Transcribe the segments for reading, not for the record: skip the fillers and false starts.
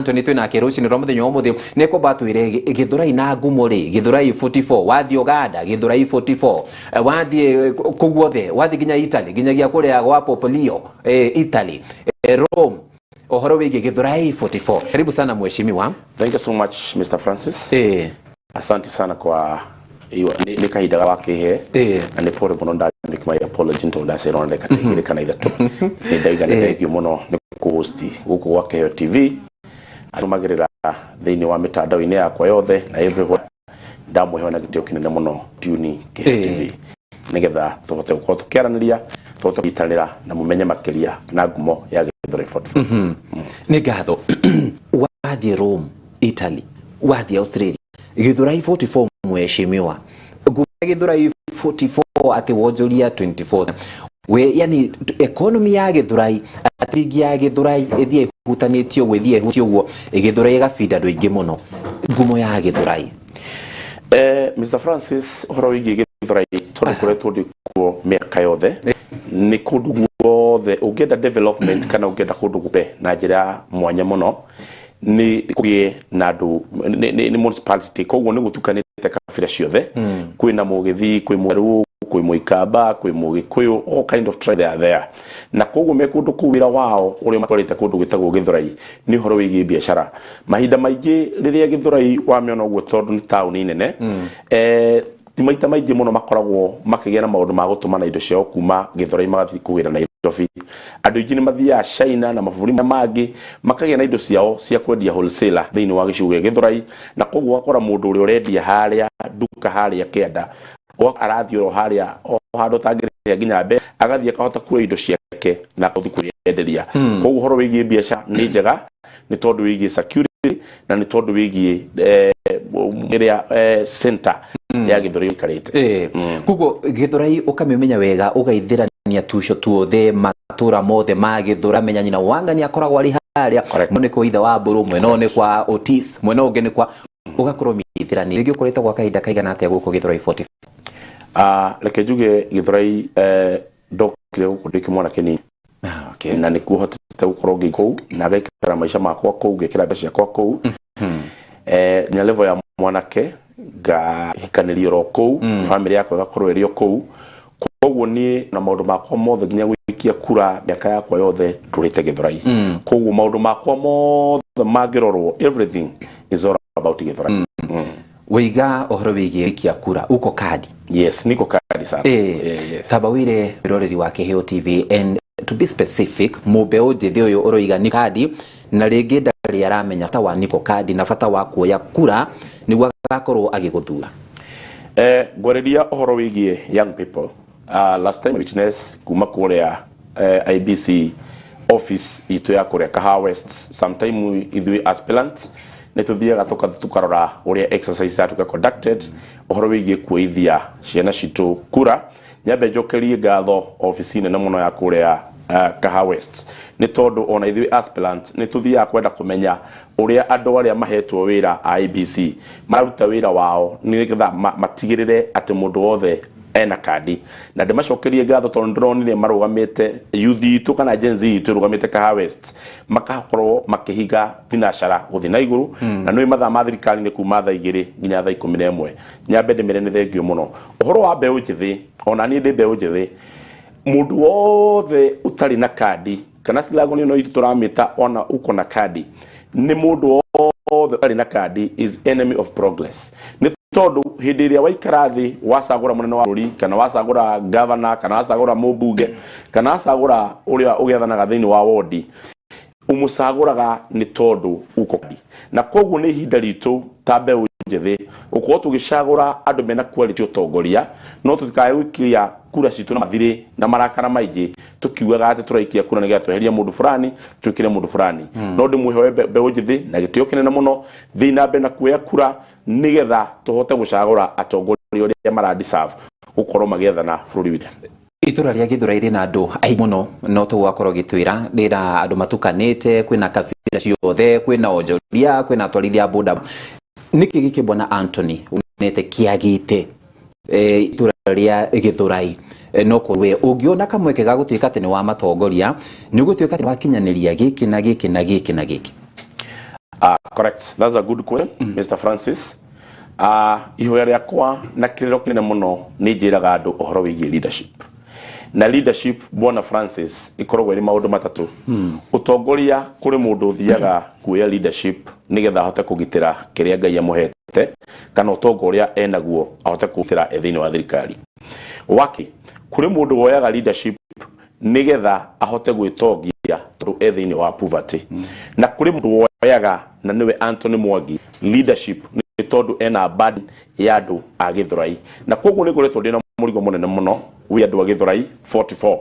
Anthony twĩ nake rũcinĩ rwa mũthenya wa ũmũthĩ nĩ kwamba twĩre Gĩthũrai na ngumo rĩ. Gĩthũrai 44, wathiĩ Uganda Gĩthũrai 44, wathiĩ kũu guothe, wathiĩ nginya Italy, nginyagia kũrĩa gwa Pope Leo, Italy, Rome, ũhoro wĩgiĩ Gĩthũrai 44. Karibu sana, mheshimiwa. Thank you so much, Mr. Francis. Asante sana kwa hiyo nĩ kahinda wakihe na nĩ pole mũno, nda make my apology tondũ ndacerwo na ndagĩka 2 kana 3. Nĩ ndaiga nĩ thank you mũno nĩ kũhost gũkũ gwa Keheo TV, arũmagĩrĩra thĩinĩ wa mĩtandao-inĩ yakwa yothe na everywhere. Ndamwĩhoya na gĩtĩo kĩnene mũno tune Keheo TV nĩgetha tũhote gũkorwo tũkĩaranĩria, tũhote kũnyitanĩra na mũmenye makĩria na ngumo ya Gĩthũrai 44. Nĩ ngatho. Wathiĩ Rome, Italy, wathiĩ Australia, Gĩthũrai 44, mheshimiwa, ngumo ya Gĩthũrai 44 atĩ wonjoria 24 we, yani economy ya Gĩthũrai, atringi ya Gĩthũrai ĩthiĩ ĩhutanĩtio ũguo, ĩthiĩ ĩhutio ũguo, Gĩthũrai ĩgabinda andũ aingĩ mũno. Ngumo ya Gĩthũrai? Mr. Francis, ũhoro wĩgiĩ Gĩthũrai, tondũ ngoretwo ndĩ kuo mĩaka yothe, nĩ kũndũ guothe ũngĩenda development kana ũngĩenda kũndũ gũkũre na njĩra ya mwanya mũno nĩ kũgĩe na andũ nĩ municipality. Koguo nĩ gũtukanĩte kabira ciothe, kwĩna Mũgĩthi, kwĩ Mũjaruo, kwĩ Mũikamba, kwĩ Mũgĩkũyũ, all kind of tribe they are there. Na koguo me kũndũ kũu, wĩra wao ũrĩa matwarĩte kũndũ gwĩtagwo Gĩthũrai nĩ ũhoro wĩgiĩ biacara. Mahinda maingĩ rĩrĩa Gĩthũrai wamĩona ũguo, tondũ nĩ taũni nene, ti maita maingĩ mũno makoragwo makĩgĩa na maũndũ ma gũtũmana indo ciao kuma Gĩthũrai magathiĩ kũgĩra Nairobi. Andũ aingĩ nĩ mathiaga China na mabũrũri mangĩ makagĩa na indo ciao cia kwendia wholesaler thĩinĩ wa gĩcigo gĩa Gĩthũrai, na koguo ũgakora mũndũ ũrĩa ũrendia harĩa nduka harĩa kĩanda arathiĩ oro harĩa o handũ ũtangĩrĩhia nginya mbe agathiĩ akahota kuoya indo ciake na akahota kwĩyenderia. Koguo ũhoro wĩgiĩ biacara nĩ njega nĩ tondũ wĩgiĩ security na nĩ tondũ wĩgiĩ ĩrĩa center ya Gĩthũrai ĩikarĩte. Koguo Gĩthũrai ũkamĩmenya wega, ũgaithĩrania tuco tuothe, matũra mothe ma Gĩthũra, menya nyina wang'ani akoragwo arĩ harĩa. Correct. Nĩ kwa ithe wa Mbũrũ, mwena ũyũ nĩ kwa Otis, mwena ũngĩ nĩ kwa ũgakorwo mĩithĩrania. Rĩngĩ ũkoretwo gwa kahinda kaigana atĩa gũkũ Gĩthũrai 44? Reke njuge Gĩthũrai, ndokire gũkũ ndĩ kĩmwana kĩnini. Na nĩkuo hotete gũkorwo ngĩ kũu na ngaikara maica makwa kũu, ngekĩra mbeca ciakwa kũu, nginya level ya mwanake ngahikanĩrio oro kũu, family yakwa ĩgakorwo ĩrĩ o kũu. Koguo niĩ na maũndũ makwa mothe nginya gũikia kura, mĩaka yakwa yothe ndũrĩte Gĩthũrai. Koguo maũndũ makwa mothe mangĩrorwo, everything is all about Gĩthũrai. Wĩiga ũhoro wĩgiĩ gũikia kura, uko kadi? Yes, niko kadi sana. Yes. Tamba wĩre mwĩroreri wa Kĩheo TV, and to be specific, mũmbeũ njĩthĩ ũyũ ũroiga nĩ kadi na rĩngĩ ndarĩ aramenya bata wa niko kadi na bata wa kuoya kura nĩguo agakorwo agĩgũthura. Ngwarĩria ũhoro wĩgiĩ young people. Last time I witness kuma kũrĩa IEBC office itũ ya kũrĩa Kahawa West, sometime ithuĩ aspirants nĩ tũthiaga tũkathiĩ tũkarora ũrĩa exercise yatuĩka conducted ũhoro wĩgiĩ kuoithia ciana citũ kura. Nyambe njokerie ngatho obici nene mũno ya kũrĩa Kahawa West, nĩ tondũ ona ithuĩ aspirants nĩ tũthiaga kwenda kũmenya ũrĩa andũ arĩa mahetwo wĩra a IEBC mararuta wĩra wao nĩgetha matigĩrĩre atĩ mũndũ wothe ena kandi. Na ndĩmacokerie ngatho tondũ ndĩronire marũgamĩte, youth itũ kana Gen Z itũ ĩrũgamĩte Kahawa West, makakorwo makĩhiga thinacara gũthiĩ na igũrũ. Na nĩ mathaa ma thirikari nĩ kuma thaa 2 nginya thaa 11. Nyambe ndĩmere nĩ thengio mũno ũhoro wa mbeũ njĩthĩ. Ona niĩ ndĩ mbeũ njĩthĩ. Mũndũ wothe ũtarĩ na kandi, kana slogan ĩno itũ tũramĩta ona uko na kandi, nĩ mũndũ wothe ũtarĩ na kandi is enemy of progress, nĩ tondũ hĩndĩ ĩrĩa waikara thĩ wacagũra mũnene wa bũrũri, kana wacagũra governor, kana wacagũra mũmbunge, kana wacagũra ũrĩa ũgĩathanaga thĩinĩ wa wodi, ũmũcagũraga nĩ tondũ uko kandi. Na koguo nĩ ihinda ritũ ta mbeũ njĩthĩ gũkorwo tũgĩcagũra andũ mena quality ũtongoria, no tũtikae gũikia kura citũ na mathirĩ na marakara maingĩ tũkiugaga atĩ tũraikia kura nĩgetha tweherie mũndũ fulani twĩkĩre mũndũ fulani. No ndĩmwĩhoe mbeũ njĩthĩ na gĩtĩo kĩnene mũno, thiĩ na mbere na kuoya kura nĩgetha tũhote gũcagũra atongoria ũrĩa mara deserve gũkorwo magĩathana bũrũri witũ. Itũra rĩa Gĩthũrai rĩna andũ aingĩ mũno, no tũgakorwo gĩtwĩra rĩna andũ matukanĩte, kwĩna kabira ciothe, kwĩna onjoria, kwĩna atwarithia a boda. Nĩkĩ gĩkĩ bwana Anthony wonete kĩagĩte itũra rĩa Gĩthũrai? No we ũngĩona kamweke ga gũtuĩka atĩ nĩ wa matongoria, nĩ ũgũtuĩka atĩ wakinyanĩria gĩkĩ na gĩkĩ na gĩkĩ na gĩkĩ? Correct. That's a good question, Mr. Francis. Ihoya rĩakwa na kĩrĩro kĩnene mũno nĩ njĩraga andũ ũhoro wĩgiĩ leadership. Na leadership, Bwana Francis, ĩkoragwo ĩrĩ maũndũ matatũ. Ũtongoria, kũrĩ mũndũ ũthiaga kuoya leadership nĩgetha ahote kũgitĩra kĩrĩa Ngai amũhete kana ũtonga ũrĩa enaguo, ahote kũgitĩra e thĩinĩ wa thirikari wake. Kũrĩ mũndũ woyaga leadership nĩgetha ahote gwĩtongia tondũ e thĩinĩ wa poverty. Na kũrĩ mũndũ woyaga, na nĩwe Anthony Mwangi, leadership nĩ tondũ ena burden ya andũ a Gĩthũrai. Na koguo nĩ ngoretwo ndĩna mũrigo mũnene mũno wĩ andũ a Gĩthũrai 44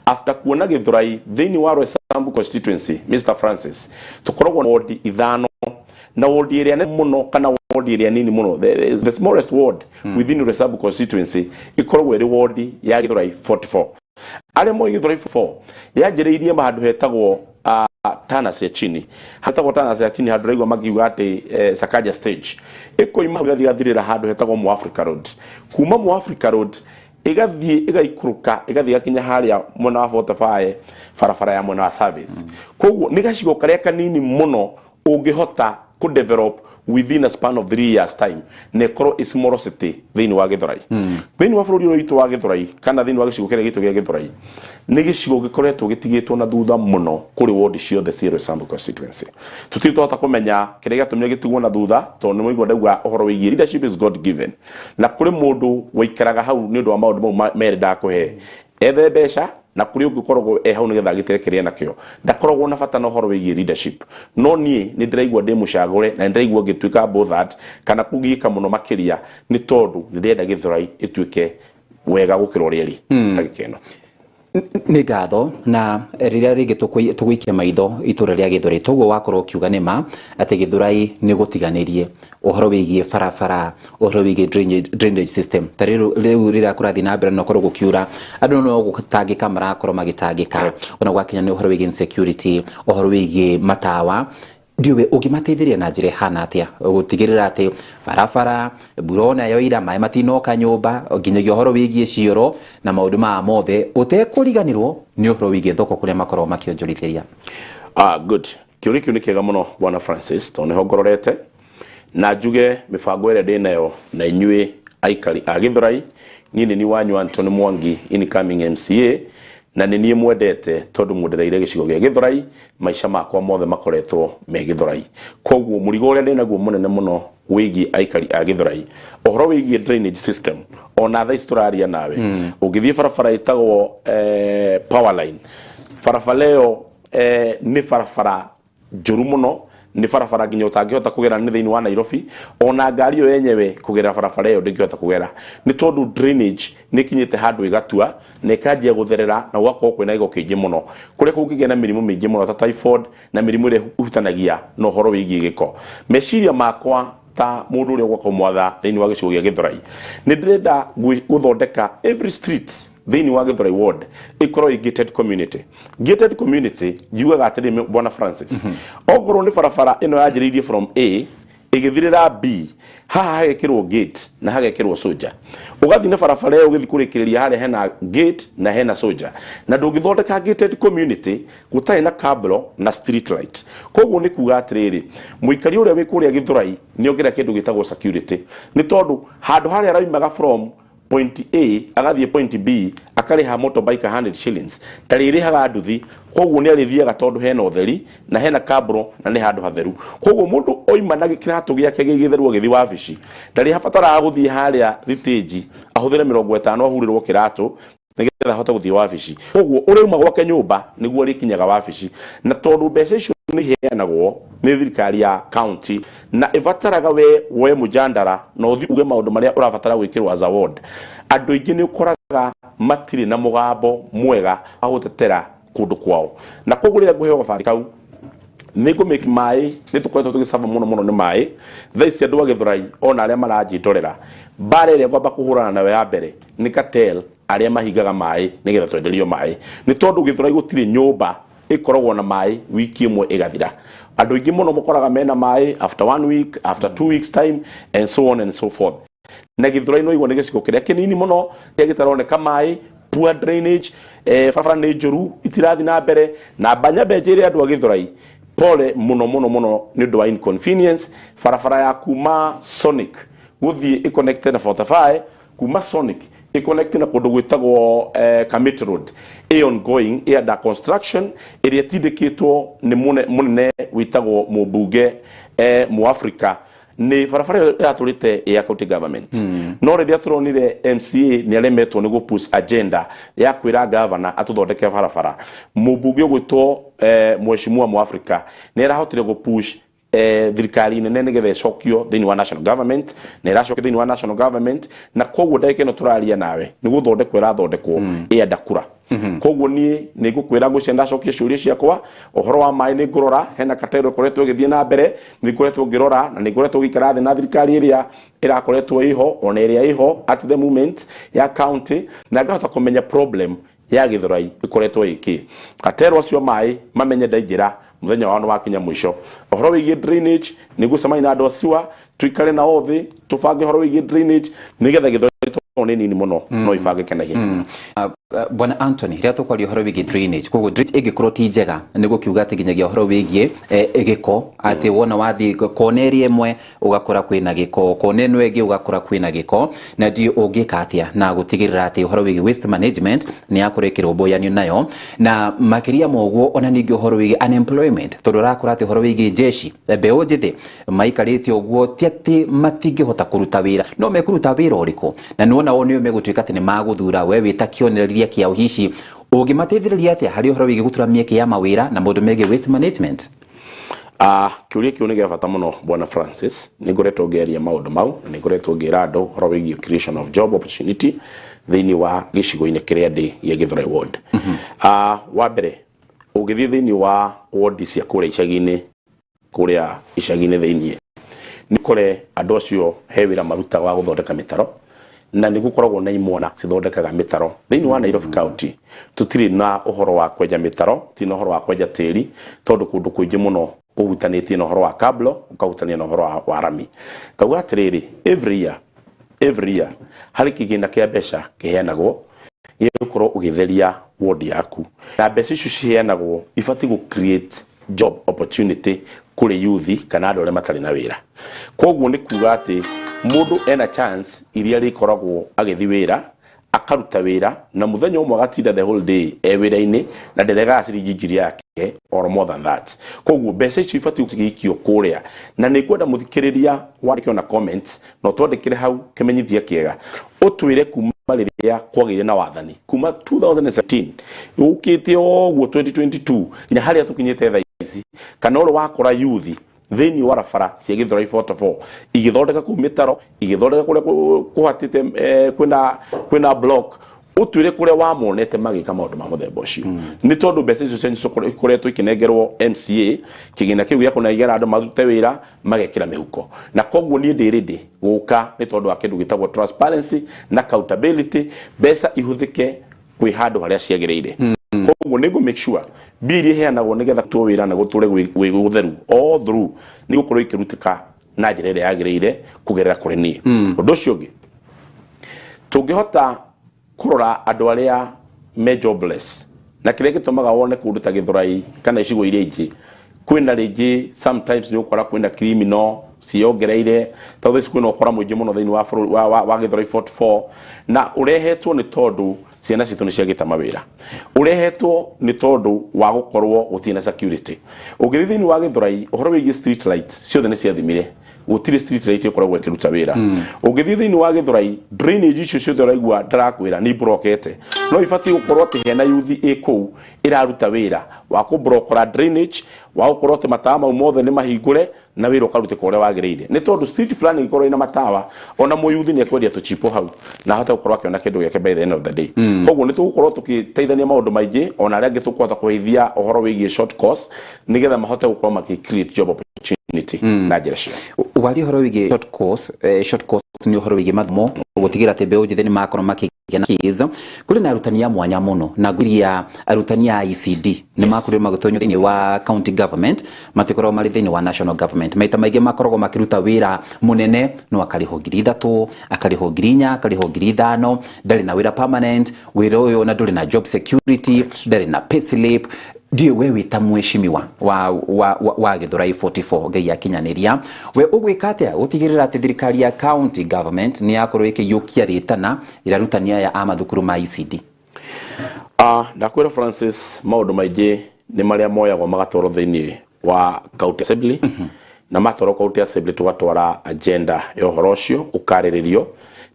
after kuona Gĩthũrai thĩinĩ wa Roysambu constituency. Mr Francis, tũkoragwo na wodi ithano, na wodi ĩrĩa nene mũno kana wodi ĩrĩa nini mũno, the smallest ward within Roysambu constituency, ĩkoragwo ĩrĩ wodi ya Gĩthũrai 44. Arĩa moĩ Gĩthũrai 44 yanjĩrĩirie handũ hetagwo Tana cia chini, hetagwo Tana cia chini, handũ raigua makiuga atĩ Sakaja stage. Ĩkoima hau ĩgathiĩ ĩgathirĩra handũ hetagwo Muafrica Road. Kuma Muafrica Road ĩgathiĩ ĩgaikũrũka, ĩgathiĩ ĩgakinya harĩa mwena wa 45, barabara ya mwena wa service. Koguo nĩ gacigo karĩa kanini mũno ũngĩhota kũ develop within a span of 3 years time na ĩkorwo ĩ small city thĩinĩ wa Gĩthũrai, thĩinĩ wa bũrũri ũyũ witũ wa Gĩthũrai, kana thĩinĩ wa gĩcigo kĩrĩa gitũ gĩa Gĩthũrai. Nĩ gĩcigo gĩkoretwo gĩtigĩtwo na thutha mũno kũrĩ ward ciothe ciĩ Roysambu constituency. Tũtirĩ twahota kũmenya kĩrĩa gĩatũmire gĩtigwo na thutha, tondũ nĩ mũigua ndauga ũhoro wĩgiĩ leadership is God given, na kũrĩ mũndũ waikaraga hau nĩ ũndũ wa maũndũ mau merĩ ndakũhe ethe mbeca, na kũrĩ ũngĩ ũkoragwo e hau nĩgetha agitĩre kĩrĩa nakĩo, ndakoragwo na bata na ũhoro wĩgiĩ leadership. No niĩ nĩ ndĩraigua ndĩ mũcagũre na nĩ ndĩraigua ngĩtuĩka bothered kana kũgiĩka mũno makĩria, nĩ tondũ nĩ ndĩrenda Gĩthũrai ĩtuĩke wega gũkĩra ũrĩa ĩrĩ ndagĩka ĩno. Nĩ ngatho. Na rĩrĩa rĩngĩ tũgũikia maitho itũra rĩa Gĩthũrai, toguo wakorwo ũkiuga nĩma atĩ Gĩthũrai nĩ gũtiganĩrie ũhoro wĩgiĩ barabara, ũhoro wĩgiĩ drainage system. Ta rĩu rĩrĩa kũrathiĩ na mbere na ũkorwo gũkiura, andũ no gũtangĩka marakorwo magĩtangĩka. Ona gwakinya nĩ ũhoro wĩgiĩ insecurity, ũhoro wĩgiĩ matawa, ndiũĩ ũngĩmateithĩrĩria na njĩra ĩhana atĩa gũtigĩrĩra atĩ barabara, mbura ona yoira, maĩ matinoka nyũmba, nginyagia ũhoro wĩgiĩ cioro na maũndũ maya mothe, ũtekũriganĩrwo nĩ ũhoro wĩgiĩ thoko kũrĩa makoragwo makĩonjorithĩria? Ah, good. Kĩũria kĩu nĩ kĩega mũno, Bwana Francis, tondũ nĩho ngororete na njuge mĩbango ĩrĩa ndĩnayo na inyuĩ aikari a Gĩthũrai. Niĩ nĩ niĩ wanyu Anthony Mwangi, incoming MCA, na nĩ niĩ mwendete tondũ mwendereire gĩcigo gĩa Gĩthũrai. Maica makwa mothe makoretwo me Gĩthũrai. Koguo mũrigo ũrĩa ndĩnaguo mũnene mũno wĩgiĩ aikari a Gĩthũrai, ũhoro wĩgiĩ drainage system. Ona thaa ici tũraria nawe, ũngĩthiĩ barabara ĩtagwo power line, barabara ĩyo nĩ barabara njũru mũno, nĩ barabara nginya ũtangĩhota kũgera nĩ thĩinĩ wa Nairobi. Ona ngari ĩyo yenyewe kũgerera barabara ĩyo ndĩngĩhota kũgera, nĩ tondũ drainage nĩ ĩkinyĩte handũ ĩgatua na ĩkanjia gũtherera, na gũgakorwo kwĩna gĩko kĩingĩ mũno kũrĩa kũngĩgĩa na mĩrimũ mĩingĩ mũno ta typhoid na mĩrimũ ĩrĩa ĩhutanagia na ũhoro wĩgiĩ gĩko. Meciria makwa ta mũndũ ũrĩa ũgũkorwo mwatha thĩinĩ wa gĩcigo gĩa Gĩthũrai, nĩ ndĩrenda gũthondeka every street thĩinĩ wa Gĩthũrai ward ĩkorwo ĩ gated community. Gated community njugaga atĩrĩ, Bwana Francis, ongorwo nĩ barabara ĩno yanjĩrĩirie from A ĩgĩthirĩra B, haha hagekĩrwo gate na hagekĩrwo soja, ũgathiĩ na barabara ĩyo ũgĩthiĩ kũrĩkĩrĩria harĩa hena gate na hena soja. Na ndũngĩthondeka gated community gũtarĩ na cabro na street light. Koguo nĩ kuga atĩrĩrĩ, mũikari ũrĩa wĩ kũrĩa Gĩthũrai nĩ ongerera kĩndũ gĩtagwo security, nĩ tondũ handũ harĩa araumaga from point A agathiĩ point B akarĩha motorbike 100 shillings, ndarĩrĩhaga nduthi. Koguo nĩ arĩthiaga tondũ hena ũtheri na hena kabro na nĩ handũ hatheru. Koguo mũndũ oima na kĩratũ gĩake gĩ gĩtheru agĩthiĩ wabici, ndarĩbataraga gũthiĩ harĩa thitĩnji ahũthĩre 50 ahurĩrwo kĩratũ nĩgetha ahote gũthiĩ wabici. Koguo ũrĩa uma gwake nyũmba nĩguo arĩkinyaga wabici. Na tondũ mbeca icio nĩ iheanagwo nĩ thirikari ya county na ĩbataraga we mũjandara na ũthiĩ uge maũndũ marĩa ũrabatara gwĩkĩrwo as a ward, andũ aingĩ nĩ ũkoraga matirĩ na mũgambo mwega wa gũtetera kũndũ kwao. Na koguo rĩrĩa ngũheo gabati kau, nĩ ngũmĩki maĩ. Nĩ tũkoretwo tũgĩcaba mũno mũno nĩ maĩ. Thaa ici andũ a Gĩthũrai ona arĩa maranjĩndorera, mbara ĩrĩa ngwamba kũhũrana nayo ya mbere nĩ cartel arĩa mahingaga maĩ nĩgetha twenderio maĩ, nĩ tondũ Gĩthũrai gũtirĩ nyũmba ĩkoragwo na maĩ wiki ĩmwe ĩgathira. Andũ aingĩ mũno mũkoraga mena maĩ after one week, after 2 weeks time and so on and so forth. Na Gĩthũrai no igua nĩ gĩcigo kĩrĩa kĩnini mũno kĩrĩa gĩtaroneka maĩ, poor drainage, barabara nĩ njũru, itirathiĩ na mbere. Na mbanyambe njĩre andũ a Gĩthũrai. Pole muno muno muno nĩ ũndũ wa inconvenience. Barabara ya kuma Sonic gũthiĩ ĩconnected na 45, kuma Sonic ĩconnected na kũndũ gwĩtagwo Kamiti Road, ĩ ongoing, ĩ under construction, ĩrĩa ĩtindĩkĩtwo nĩ mũnene wĩtagwo mũmbunge Mũafrika. Nĩ barabara ĩyo ĩratũrĩte ya county government, no rĩrĩa tũronire MCA nĩ aremetwo nĩ gũ-push agenda ya kwĩra governor atũthondeke barabara, mũmbunge ũgwĩtwo Mheshimiwa Mũafrika nĩ arahotire gũ-push thirikari nene nĩgetha ĩcokio thĩinĩ wa national government, na ĩracokio thĩinĩ wa national government. Na koguo ndagĩka ĩno tũraria nawe nĩ gũthondekwo ĩrathondekwo, ĩ under kura. Koguo niĩ nĩ ngũkwĩra, ngwĩciria ndacokia ciũria ciakwa. Ũhoro wa maĩ nĩ ngũrora, hena katero ĩkoretwo ĩgĩthiĩ na mbere, nĩ ngoretwo ngĩrora na nĩ ngoretwo ngĩikara thĩ na thirikari ĩrĩa ĩrakoretwo ĩho ona ĩrĩa ĩho at the moment ya county, na ngahota kũmenya problem ya Gĩthũrai ĩkoretwo ĩkĩ. Katero acio maĩ mamenye ndaingĩra mũthenya wao nĩ wakinya mũico. Ũhoro wĩgiĩ drainage, nĩ ngũcemania na andũ a sewer, tuikare nao thĩ, tũbange ũhoro wĩgiĩ drainage nĩgetha Gĩthũrai tondũ nĩ nini mũno no ibangĩke na ihenya. Bwana Anthony, rĩrĩa tũkwaria ũhoro wĩgiĩ drainage, koguo drainage ĩngĩkorwo ti njega, nĩ gũkiuga atĩ nginyagia ũhoro wĩgiĩ gĩko, atĩ wona wathiĩ kona ĩrĩa ĩmwe ũgakora kwĩna gĩko, kona ĩno ĩngĩ ũgakora kwĩna gĩko, na ndiũ ũngĩka atĩa na gũtigĩrĩra atĩ ũhoro wĩgiĩ waste management nĩ yakorwo ĩkĩrũmbũyanio nayo? Na makĩria ma ũguo, ona ningĩ ũhoro wĩgiĩ unemployment, tondũ ũrakora atĩ ũhoro wĩgiĩ jeshi, mbeũ njĩthĩ maikarĩte ũguo, ti atĩ matingĩhota kũruta wĩra, no mekũruta wĩra ũrĩkũ? Na nĩwona o nĩo megũtuĩka atĩ nĩ magũthura. We wĩta kĩonereria kĩao, hihi ũngĩmateithĩrĩria atĩa harĩ ũhoro wĩgiĩ gũtura mĩeke ya mawĩra na maũndũ megiĩ waste management? Kĩũria kĩu nĩ gĩa bata mũno, bwana Francis. Nĩ ngoretwo ngĩaria maũndũ mau na nĩ ngoretwo ngĩra andũ ũhoro wĩgiĩ creation of job opportunity thĩinĩ wa gĩcigo-inĩ kĩrĩa ndĩ gĩa Gĩthũrai ward. Wa mbere, ũngĩthiĩ thĩinĩ wa ward cia kũrĩa icagi-inĩ, kũrĩa icagi-inĩ thĩinĩ, nĩ ũkore andũ acio he wĩra marutaga wa gũthondeka mĩtaro, na nĩ gũkoragwo na imwana cithondekaga mĩtaro. Thĩinĩ wa Nairobi County tũtirĩ na ũhoro wa kwenja mĩtaro, tũtirĩ na ũhoro wa kwenja tĩri, tondũ kũndũ kũingĩ mũno kũhutanĩtie na ũhoro wa kablo, ũkahutania na ũhoro wa rami. Ngauga atĩrĩrĩ, every year, every year harĩ kĩgĩna kĩa mbeca kĩheanagwo gĩa gũkorwo ũgĩtheria ward yaku, na mbeca icio ciheanagwo ibatiĩ gũ create job opportunity kũrĩ youth kana andũ arĩa matarĩ na wĩra. Koguo nĩ kuga atĩ mũndũ ena chance iria rĩkoragwo agĩthiĩ wĩra, akaruta wĩra na mũthenya ũmwe agatinda the whole day e wĩra-inĩ na nderegaga ciringi 1,000 yake or more than that. Koguo mbeca icio ibatiĩ gũgĩikio kũrĩa, na nĩ ngwenda mũthikĩrĩria wandĩke ona comments na ũtwandĩkĩre hau kĩmenyithia kĩega, ũtwĩre kuma rĩrĩa kwagĩire na wathani kuma 2017 ũkĩte ũguo 2022 nginya harĩa tũkinyĩte thaa ici, kana ũrĩ wakora youth thĩinĩ wa barabara cia Gĩthũrai 44 igĩthondeka kũu mĩtaro, igĩthondeka kũrĩa kũhatĩte kwĩna block, ũtwĩre kũrĩa wamonete magĩka maũndũ ma mũthemba ũcio. Nĩ tondũ mbeca icio cia ikoretwo ikĩnengerwo MCA kĩgĩna kĩu gĩa kũnengera andũ marute wĩra magekĩra mĩhuko. Na koguo niĩ ndĩ ready gũka nĩ tondũ wa kĩndũ gĩtagwo transparency na accountability, mbeca ihũthĩke kwĩ handũ harĩa ciagĩrĩire. Koguo nĩ ngũ make sure mbia iria iheanagwo nĩgetha tuo wĩra na gũtũre gwĩ gũtheru all through nĩ gũkorwo ikĩrutĩka na njĩra ĩrĩa yagĩrĩire kũgerera kũrĩ niĩ. Ũndũ ũcio ũngĩ, tũngĩhota kũrora andũ arĩa me jobless, na kĩrĩa gĩtũmaga wone kũndũ ta Gĩthũrai kana icigo iria ingĩ kwĩna rĩngĩ sometimes nĩ ũkora kwĩna criminal ciongereire, tondũ ici kwĩna ũkora mũingĩ mũno thĩinĩ wa bũrũri wa Gĩthũrai 44, na ũrehetwo nĩ tondũ ciana citũ nĩ ciagĩte mawĩra, ũrehetwo nĩ tondũ wa gũkorwo gũtirĩ na security. Ũngĩthiĩ thĩinĩ wa Gĩthũrai, ũhoro wĩgiĩ street light ciothe nĩ ciathimire, gũtirĩ street light ĩkoragwo ĩkĩruta wĩra. Ũngĩthiĩ thĩinĩ wa Gĩthũrai, drainage icio ciothe ũraigua ndarakwĩra nĩ ibrokete, no ibatiĩ gũkorwo atĩ hena youth ĩ kũu ĩraruta wĩra wa kũbrokora drainage, wa gũkorwo atĩ matawa mau mothe nĩ mahingũre na wĩra ũkarutĩka ũrĩa wagĩrĩire, nĩ tondũ street fulani ĩngĩkorwo ĩna matawa, ona mũyuthi nĩ ekwendia tũchipo hau na ahote gũkorwo akĩona kĩndũ gĩake by the end of the day. Koguo nĩ tũgũkorwo tũgĩteithania maũndũ maingĩ, ona arĩa angĩ tũkũhota kũheithia ũhoro wĩgiĩ short course nĩgetha mahote gũkorwo makĩ create job opportunity na njĩra ciao. Waria ũhoro wĩgiĩ short course, short course nĩ ũhoro wĩgiĩ mathomo, gũtigĩrĩra atĩ mbeũ njĩthĩ nĩ makorwo makĩgĩa na skills. Kũrĩ na arutani a mwanya mũno, na ngwĩciria arutani a ICD nĩ makorirwo magĩtonyio thĩinĩ wa county government, matikoragwo marĩ thĩinĩ wa national government. Maita maingĩ makoragwo makĩruta wĩra mũnene, no akarĩhwo 3,000, akarĩhwo 4,000, akarĩhwo 5,000, ndarĩ na wĩra permanent, wĩra ũyũ na ndũrĩ na job security, ndarĩ na pay slip. Ndiũ we wĩ ta mheshimiwa wa Githurai 44, Ngai akinyanĩria, we ũgwĩka atĩa gũtigĩrĩra atĩ thirikari ya county government nĩ yakorwo ĩkĩiyũkia rĩtana ĩrarutani aya a mathukuru ma ECD? Ndakwĩra Francis, maũndũ maingĩ nĩ marĩa moyagwo magatwarwo thĩinĩ wa county assembly, na matwarwo county assembly tũgatwara agenda ya ũhoro ũcio, ũkarĩrĩrio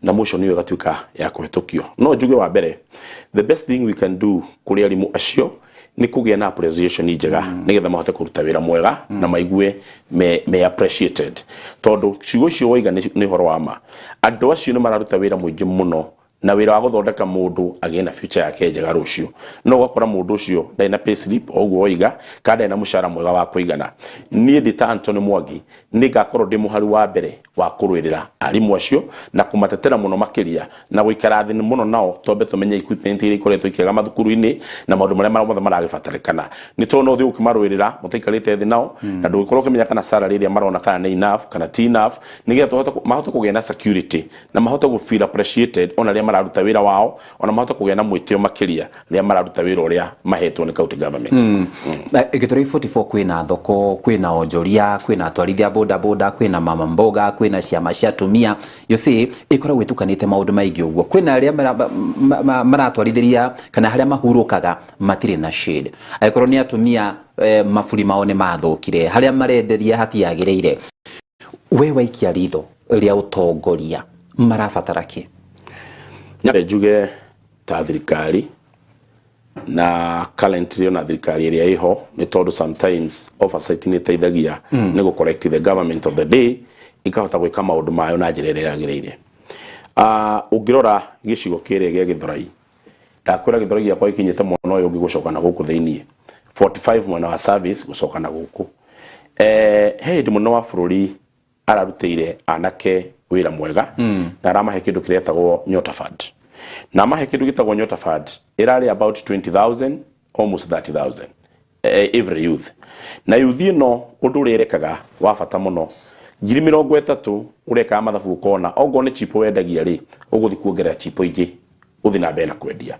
na motion ĩyo ĩgatuĩka ya kũhetũkio. No njuge wa mbere, the best thing we can do kũrĩ arimũ acio nĩ kũgĩa na appreciation njega, nĩgetha mahote kũruta wĩra mwega na maigue me appreciated, tondũ ciugo icio waiga nĩ ũhoro wa ma. Andũ acio nĩ mararuta wĩra mũingĩ mũno, na wĩra wa gũthondeka mũndũ agĩe na future yake njega rũciũ. No ũgakora mũndũ ũcio ndarĩ na pay slip o ũguo waiga, kana ndarĩ na mũcara mwega wa kũigana. Niĩ ndĩ ta Anthony Mwangi nĩ ngakorwo ndĩ mũhari wa mbere wa kũrũĩrĩra arimũ acio na kũmatetera mũno makĩria, na gũikara thĩ mũno nao, twambe tũmenye equipment iria ikoretwo ikĩaga mathukuru-inĩ na maũndũ marĩa mothe maragĩbatarĩkana, nĩ tondũ no ũthiĩ ũkĩmarũĩrĩra mũtaikarĩte thĩ nao, na ndũgĩkorwo ũkĩmenya kana salary ĩrĩa marona kana nĩ enough kana ti enough, nĩgetha mahote kũgĩa na security na mahote gũ feel appreciated ona rĩrĩa mararuta wĩra wao, ona mahote kũgĩa na mwĩtĩo makĩria rĩrĩa mararuta wĩra ũrĩa mahetwo nĩ county government. Githurai 44 kwĩna thoko, kwĩna onjoria, kwĩna atwarithia boda boda, kwĩna mama mboga, kwĩna ciama cia atumia. You see, ĩkoragwo ĩtukanĩte maũndũ maingĩ ũguo. Kwĩna arĩa maratwarithĩria kana harĩa mahurũkaga matirĩ na shade. Angĩkorwo nĩ atumia, maburi mao nĩ mathũkire, harĩa marenderia hatiagĩrĩire. We waikia ritho rĩa ũtongoria, marabatara kĩ? Nyambe njuge ta thirikari na currently ona thirikari ĩrĩa ĩho, nĩ tondũ sometimes oversight nĩ ĩteithagia nĩ gũ correct the government of the day ikahota gwĩka maũndũ mayo na njĩra ĩrĩa yagĩrĩire. Ũngĩrora gĩcigo kĩrĩa gĩa Gĩthũrai, ndakwĩra Gĩthũrai gĩakwa gĩkinyĩte mwena ũyũ ũngĩ gũcoka na gũkũ thĩiniĩ, 45 mwena wa service gũcoka na gũkũ, he hĩndĩ mũno wa bũrũri ararutĩire anake wĩra mwega na aramahe kĩndũ kĩretagwo Nyota Fund, na amahe kĩndũ gĩtagwo Nyota Fund ĩrarĩ about 20,000, almost 30,000 every youth. Na youth ĩno, ũndũ ũrĩa ĩrekaga wa bata mũno, 30,000 ũrekaga mathabu ũkona okorwo nĩ chipo wendagia rĩ, ũgũthiĩ kuongerera chipo ingĩ, ũthiĩ na mbere na kwendia.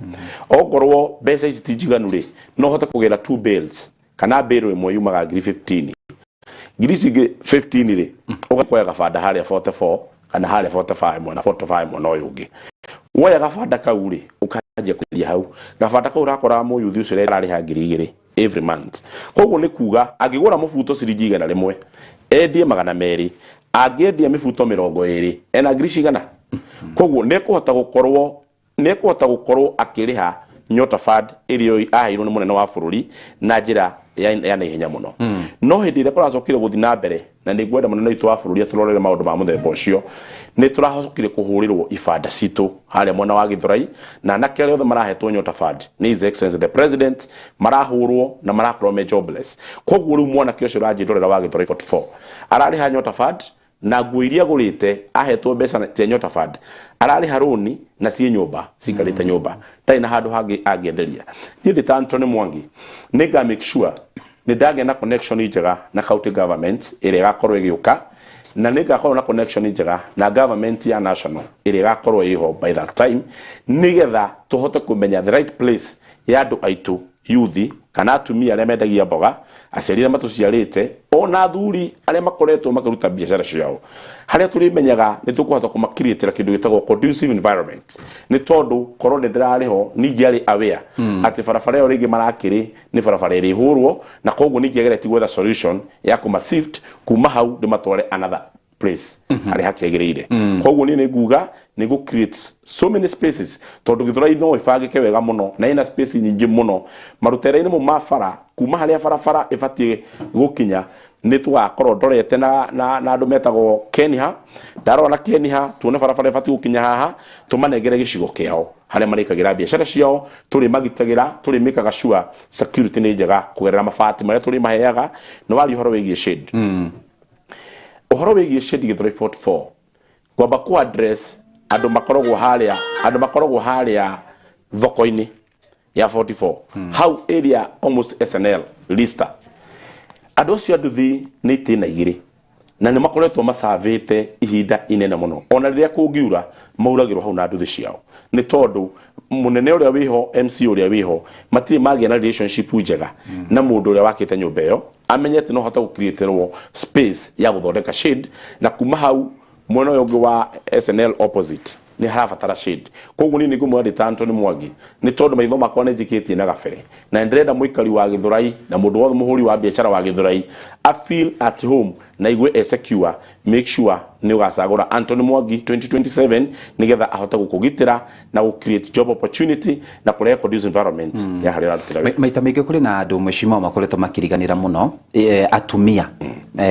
Okorwo mbeca ici ti njiganu rĩ, no ũhote kũgĩra two bales kana bale ĩmwe yumaga ngiri 15, ngiri ici ingĩ 15 rĩ, ũgakoya gabanda harĩa 44 kana harĩa 45, mwena 45 mwena ũyũ ũngĩ. Woya gabanda kau rĩ, ũkanjia kwendia hau. Gabanda kau ũrakora mũyuthi ũcio ararĩha 2,000 every month. Koguo nĩ kuga angĩgũra mũbuto ciringi 100, endie 200, angĩendia mĩbuto 20, ena ngiri cigana? Koguo nĩ ekũhota gũkorwo akĩrĩha Nyota Fund ĩrĩa aheirwo nĩ mũnene wa bũrũri na njĩra ya naihenya mũno. No hĩndĩ ĩrĩa kũracokire gũthiĩ na mbere, na nĩ ngwenda mũnene witũ wa bũrũri atũrorere maũndũ ma mũthemba ũcio, nĩ tũracokire kũhũrĩrwo ibanda citũ harĩa mwena wa Gĩthũrai, na anake arĩa othe marahetwo Nyota Fund nĩ His Excellency the President marahũrwo na marakorwo me jobless. Koguo rĩu mwanake ũcio ũranjĩndorera wa Gĩthũrai 44 ararĩha Nyota Fund na nguo iria agũrĩte ahetwo mbeca cia Nyota Fund, ararĩha rũni na ciĩ nyũmba, cikarĩte nyũmba, ndarĩ na handũ hangĩ angĩenderia. Niĩ ndĩ ta Anthony Mwangi nĩ nga make sure nĩ ndagĩa na connection njega na county government ĩrĩa ĩgakorwo ĩgĩũka, na nĩ ngakorwo na connection njega na government ya national ĩrĩa ĩgakorwo ĩho by that time, nĩgetha tũhote kũmenya the right place ya andũ aitũ, yuthi kana atumia arĩa mendagia mboga, aciari arĩa matũciarĩte, ona athuri arĩa makoretwo makĩruta biacara ciao, harĩa tũrĩmenyaga nĩ tũkũhota kũmakiriĩtĩra kĩndũ gĩtagwo conducive environment. Nĩ tondũ korwo nĩ ndĩrarĩ ho, ningĩarĩ aware atĩ barabara ĩyo rĩngĩ marakĩrĩ nĩ barabara ĩrĩhũrwo, na koguo ningĩageretie gwetha solution ya kũma shift kuma hau ndĩmatware another place harĩa hakĩagĩrĩire. Koguo niĩ nĩ nguga nĩ gũ create so many spaces, tondũ Gĩthũrai no ĩbangĩke wega mũno na ĩna space nyingĩ mũno marutere-inĩ mau ma bara, kuma harĩa barabara ĩbatiĩ gũkinya. Nĩ tũgakorwo ndorete na andũ metagwo Keniha, ndarora na Keniha tuone barabara ĩbatiĩ gũkinya haha, tũmanengere gĩcigo kĩao harĩa marĩkagĩra biacara ciao, tũrĩmagitagĩra, tũrĩmĩkaga sure security nĩ njega kũgerera mabati marĩa tũrĩmaheaga. Nĩ waria ũhoro wĩgiĩ shade, ũhoro wĩgiĩ shade Gĩthũrai 44, ngwamba ku address andũ makoragwo harĩa thoko-inĩ ya 44 hau area, almost SNL Lista. Andũ acio a nduthi nĩ itĩna igĩrĩ na nĩ makoretwo macavĩte ihinda inene mũno. Ona rĩrĩa kũngiura mauragĩrwo hau na nduthi ciao, nĩ tondũ Munene uria wiho, MC uria wiho, matirĩ magĩa na relationship njega na mũndũ ũrĩa wakĩte nyũmba ĩyo, amenyete no hota gũcreaterwo space ya gũthondeka shade, na kuma hau mwena ũyũ ũngĩ wa SNL opposite nĩ harabatara shade. Koguo niĩ nĩngũmwĩra ndĩ ta Anthony Mwangi, nĩ tondũ maitho makwa nĩ njĩkĩtie na gabere, na ndĩrenda mũikari wa Gĩthũrai na mũndũ wothe mũhũri wa biacara wa Gĩthũrai a feel at home na igue e secure. Make sure nĩ ũgacagũra Anthony Mwangi 2027 nĩgetha ahote gũkũgitĩra na gũ create job opportunity na kũrehe conducive environment ya harĩa ũrarutĩra wĩra. Maita maingĩ kũrĩ na andũ, mheshimiwa, makoretwo makĩriganĩra mũno atumia,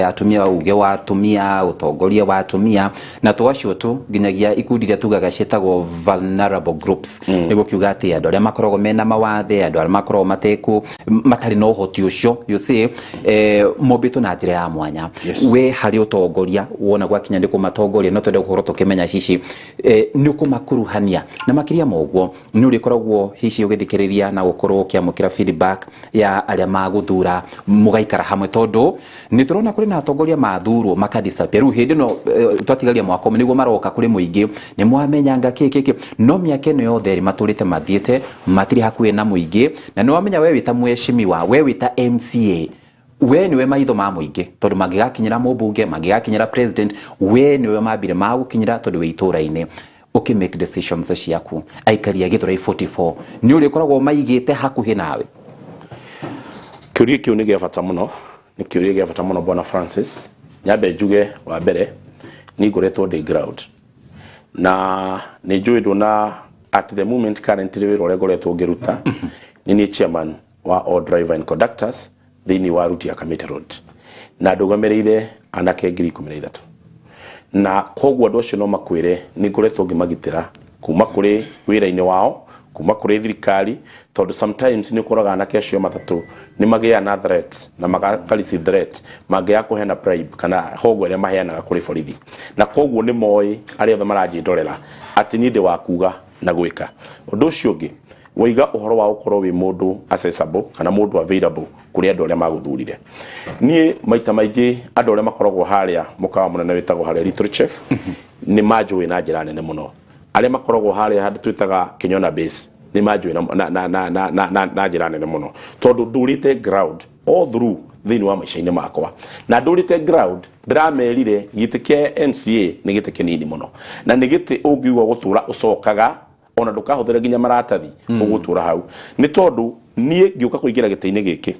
atumia, uge wa atumia, ũtongoria wa atumia, na to acio tu, nginyagia ikundi iria tugaga ciĩtagwo vulnerable groups, nĩguo kiuga atĩ andũ arĩa makoragwo mena mawathe, andũ arĩa makoragwo mateku matarĩ na ũhoti ũcio, you see, mombĩtwo na njĩra ya mwanya. We harĩ ũtongoria wona gwakinya nĩ kũmatongoria, no twende gũkorwo tũkĩmenya cici nĩ ũkũmakuruhania, na makĩria ma ũguo nĩ ũrĩkoragwo hihi ũgĩthikĩrĩria na gũkorwo ũkĩamũkĩra feedback ya arĩa magũthura, mũgaikara hamwe, tondũ nĩ tũrona kũrĩ na atongoria mathurwo makadisappear. Rĩu hĩndĩ ĩno twatigaria mwaka ũmwe nĩguo maroka kũrĩ mũingĩ, nĩ mwamenyanga kĩ kĩ kĩ, no mĩaka ĩno yothe rĩ matũrĩte mathiĩte matirĩ hakuhĩ na mũingĩ. Na nĩ wamenya we wĩ ta mheshimiwa, we wĩ ta MCA, we niwe maitho ma mũingĩ, tondũ mangĩgakinyĩra mũmbunge, mangĩgakinyĩra president, we niwe mambire magũkinyĩra, tondũ wĩ itũra-inĩ ũkĩ make decisions ciaku. Aikari a Gĩthũrai 44 nĩ ũrĩkoragwo maigĩte hakuhĩ nawe? Kĩũria kĩu nĩ gĩa bata mũno, nĩ kĩũria gĩa bata mũno, bwana Francis. Nyambe njuge wa mbere ni ngoretwo ndĩ ground na nĩ njũĩ ndũna at the moment currently wĩra ũrĩa ngoretwo ngĩruta nĩ niĩ chairman wa all driver and conductors thĩinĩ wa route ya Kamiti Road, na ndũgamĩrĩire anake 13,000, na koguo andũ acio no makwĩre nĩ ngoretwo ngĩmagitĩra kuma kũrĩ wĩra-inĩ wao, kuma kũrĩ thirikari, tondũ sometimes nĩ ũkoraga anake acio matatũ nĩ magĩaga na threat na maka receive threat mangĩaga kũheana bribe kana hongo ĩrĩa maheanaga kũrĩ borithi. Na koguo nĩ moĩ arĩa othe maranjĩndorera atĩ niĩ ndĩ wa kuga na gwĩka. Ũndũ ũcio ũngĩ waiga ũhoro wa gũkorwo wĩ mũndũ accessible kana mũndũ available kũrĩ andũ arĩa magũthurire, niĩ maita maingĩ andũ arĩa makoragwo harĩa mũkawa mũnene wĩtagwo harĩa Little Chef nĩ manjũĩ na njĩra nene mũno. Arĩa makoragwo harĩa handũ twĩtaga Kinyona Base nĩ manjũĩ na njĩra nene mũno, tondũ ndũrĩte ground all through thĩinĩ wa maica-inĩ makwa, na ndũrĩte ground ndĩramerire gĩtĩ kĩa MCA nĩ gĩtĩ kĩnini mũno, na nĩ gĩtĩ ũngiuga gũtũra ũcokaga ona ndũkahũthĩra nginya maratathi ũgũtũra hau, nĩ tondũ niĩ ngĩũka kũingĩra gĩtĩ-inĩ gĩkĩ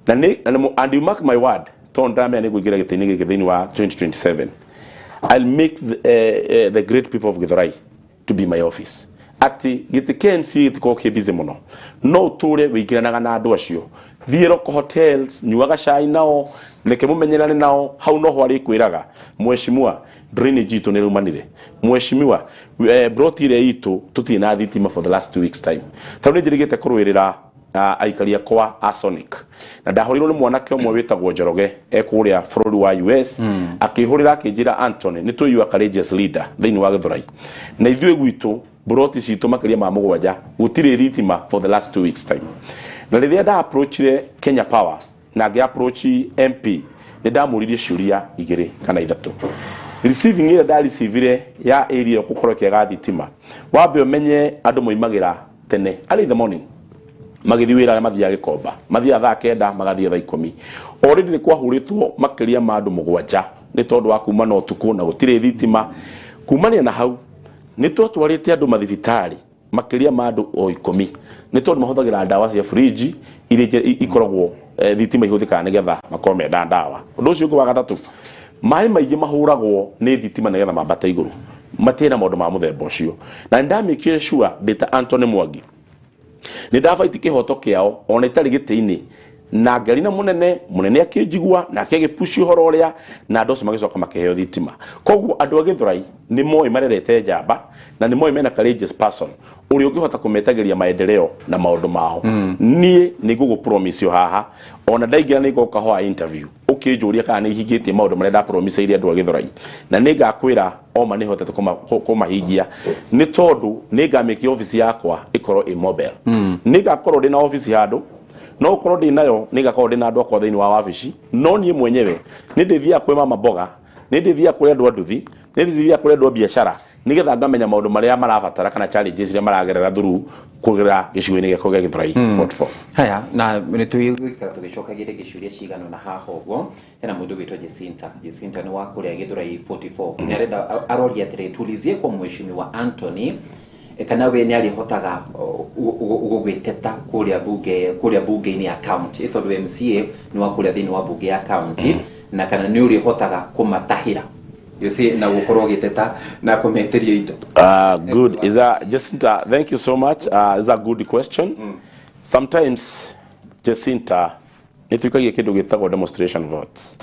na nĩ and you mark my word, tondũ ndĩramenya nĩ ngũingĩra gĩtĩ-inĩ gĩkĩ thĩinĩ wa 2027, I'll make the great people of Githurai to be my office, atĩ gĩtĩ kĩa MCA gĩtikorwo kĩ busy mũno, no ũtũre wĩingĩranaga na andũ acio, thiĩ Rock Hotels, nyuaga cai nao, reke mũmenyerane nao. Hau noho arĩkwĩraga, mheshimiwa, drainage itũ nĩ ĩraumanire, mheshimiwa, broti ĩrĩa itũ tũtirĩ na thitima for the last 2 weeks time. Tondũ nĩ njĩrĩgĩte kũrũĩrĩra aikari akwa a Sonic, na ndahũrirwo nĩ mwanake ũmwe wĩtagwo Njoroge e kũrĩa bũrũri wa US, akĩhũrĩra akĩnjĩra, "Anthony, nĩ tũĩ you are courageous leader thĩinĩ wa Gĩthũrai, na ithuĩ gwitũ broti citũ makĩria ma 7 gũtirĩ thitima for the last 2 weeks time." Na rĩrĩa nda approachire Kenya Power na ngĩ approach MP, nĩ ndamũririe ciũria igĩrĩ kana ithatũ. Receiving ĩrĩa ndarecivire ya area gũkorwo ĩkĩaga thitima, wambe ũmenye andũ moimagĩra tene, early in the morning, magĩthiĩ wĩra. Arĩa mathiaga Gĩkomba mathiaga thaa 9, magathiĩ thaa 10. Already nĩ kwahũrĩtwo makĩria ma andũ 7 nĩ tondũ wa kuma na ũtukũ na gũtirĩ thitima. Kumania na hau nĩ twatwarĩte andũ mathibitarĩ makĩria ma andũ o 10, nĩ tondũ mahũthagĩra ndawa cia fridge iria ikoragwo thitima ihũthĩkaga nĩgetha makorwo mena ndawa. Ũndũ ũcio ũngĩ wa gatatũ, maĩ maingĩ mahũragwo nĩ thitima nĩgetha mambate igũrũ, matirĩ na maũndũ ma mũthemba ũcio. Na nĩ ndamĩkire sure ndĩ ta Anthony Mwangi nĩ ndabaiti kĩhoto kĩao ona itarĩ gĩtĩ-inĩ, na ngari na mũnene mũnene akĩnjigua nake agĩpushi ũhoro ũrĩa, na andũ acio magĩcoka makĩheo thitima. Koguo andũ a Gĩthũrai nĩ moĩ marerete njamba, na nĩ moĩ mena courageous person ũrĩa ũngĩhota kũmetagĩria maendeleo na maũndũ mao. Niĩ nĩ ngũgũ promise haha, ona ndaingĩra nĩ ngoka hoa interview ũkĩnjũria kana nĩ hingĩtie maũndũ marĩa ndapromiseirie andũ a Gĩthũrai, na nĩ ngakwĩra oma nĩ hotete kũmahingia, nĩ tondũ nĩ ngamĩkia ofici yakwa ĩkorwo ĩ mobile. Nĩ ngakorwo ndĩ na ofici handũ, no ũkorwo ndĩ nayo, nĩ ngakorwo ndĩ na andũ akwa thĩinĩ wa wabici, no niĩ mwenyewe nĩ ndĩthiaga kwĩ mama mboga, nĩ ndĩthiaga kũrĩ andũ a nduthi, nĩ ndĩthiaga kũrĩ andũ a biacara. Nigetha ngamenya maũndũ marĩa marabatara kana challenges iria maragerera through kũgerera gĩcigo-inĩ gĩakwa gĩa Gĩthũrai 44. Haya, na nĩ tũgũikara tũgĩcokagia rĩngĩ ciũria cigana na haha ũguo. Hena mũndũ ũgwĩtwo Jacinta. Jacinta nĩ wa kũrĩa Gĩthũrai 44. Nĩ arenda aroria atĩrĩ, tuulizie kwa mheshimiwa Anthony kana we nĩ arĩhotaga gũgwĩteta kũrĩa bunge-inĩ ya county, tondũ MCA nĩ wa kũrĩa thĩinĩ wa bunge ya county, na kana nĩ ũrĩhotaga kũmatahĩra, you see, na gũkorwo ũgĩteta na kũmetĩria indo. Good. Is a Jacinta, thank you so much. It's a good question. Sometimes, Jacinta, nĩ tuikagia kĩndũ gĩtagwo demonstration votes.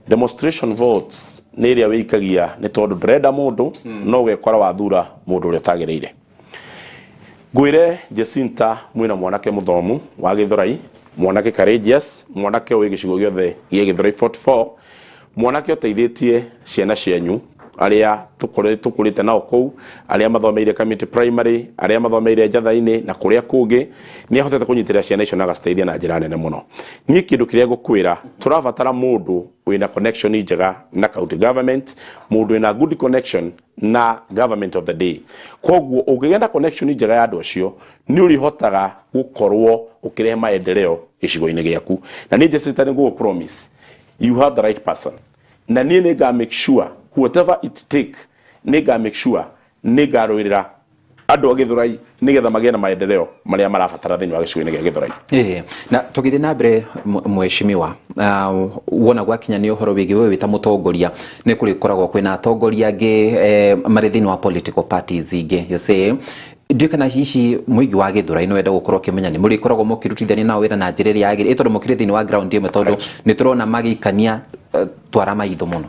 Demonstration votes nĩ ĩrĩa wĩikagia nĩ tondũ ndũrenda mũndũ, no ũgekora wathura mũndũ ũrĩa ũtagĩrĩire. Ngwĩre Jacinta, mwĩna mwanake mũthomu wa Gĩthũrai, mwanake courageous, mwanake ũĩ gĩcigo gĩothe gĩa Gĩthũrai 44, mwanake ũteithĩtie ciana cianyu arĩa tũkũrĩte nao kũu, arĩa mathomeire Community Primary, arĩa mathomeire Njatha-inĩ na kũrĩa kũngĩ, nĩ ahotete kũnyitĩrĩra ciana icio na agaciteithia na njĩra nene mũno. Niĩ kĩndũ kĩrĩa ngũkwĩra, tũrabatara mũndũ wĩna connection njega na county government, mũndũ wĩna good connection na government of the day. Koguo ũngĩgĩa na connection njega ya andũ acio, nĩ ũrĩhotaga gũkorwo ũkĩrehe maendeleo gĩcigo-inĩ gĩaku. Na niĩ Jacinta nĩ ngũgũ promise you have the right person, na niĩ nĩ nga make sure whatever it take, nĩ nga make sure nĩ ngarũĩrĩra andũ a Gĩthũrai nĩgetha magĩe na maendeleo marĩa marabatara thĩinĩ wa gĩcigo-inĩ gĩa Gĩthũrai. Ĩĩ, na tũgĩthiĩ na mbere, mheshimiwa, wona gwakinya nĩ ũhoro wĩgiĩ we wĩ ta mũtongoria, nĩ kũrĩkoragwo kwĩna atongoria angĩ marĩ thĩinĩ wa political parties ingĩ, you see, ndiũĩ kana hihi mũingĩ wa Gĩthũrai nĩ wenda gũkorwo ũkĩmenya nĩ mũrĩkoragwo mũkĩrutithania nao wĩra na njĩra ĩrĩa yagĩrĩire, tondũ mũkĩrĩ thĩinĩ wa ground ĩmwe, tondũ nĩ tũrona magĩikania twara maitho mũno.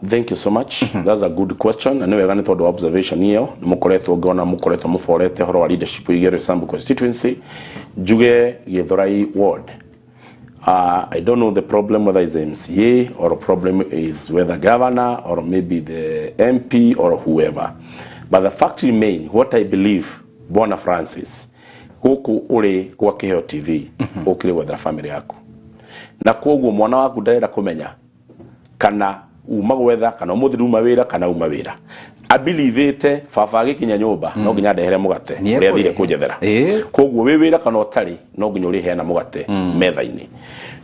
Thank you so much. That's a good question. Na nĩ wega nĩ tondũ wa observation ĩyo, nĩ mũkoretwo ngona mũkoretwo mũborete ũhoro wa leadership wĩgiĩ Roysambu constituency, njuge Gĩthũrai ward. I don't know the problem, whether it's MCA or a problem is whether governor or maybe the MP or whoever. But the fact remain, what I believe, Bwana Francis, gũkũ ũrĩ gwa Kĩheo TV, ũkĩrĩ gwethera family yaku. Na koguo mwana waku ndarenda kũmenya kana uma gwetha kana ũmũthĩ nduma wĩra kana uma wĩra, abilivĩte baba agĩkinya nyũmba no nginya ndehere mũgate Nĩ ũrĩa athire ekũrehe. kũnjethera. Koguo wĩ wĩra kana ũtarĩ, no nginya ũrĩheana mũgate metha-inĩ.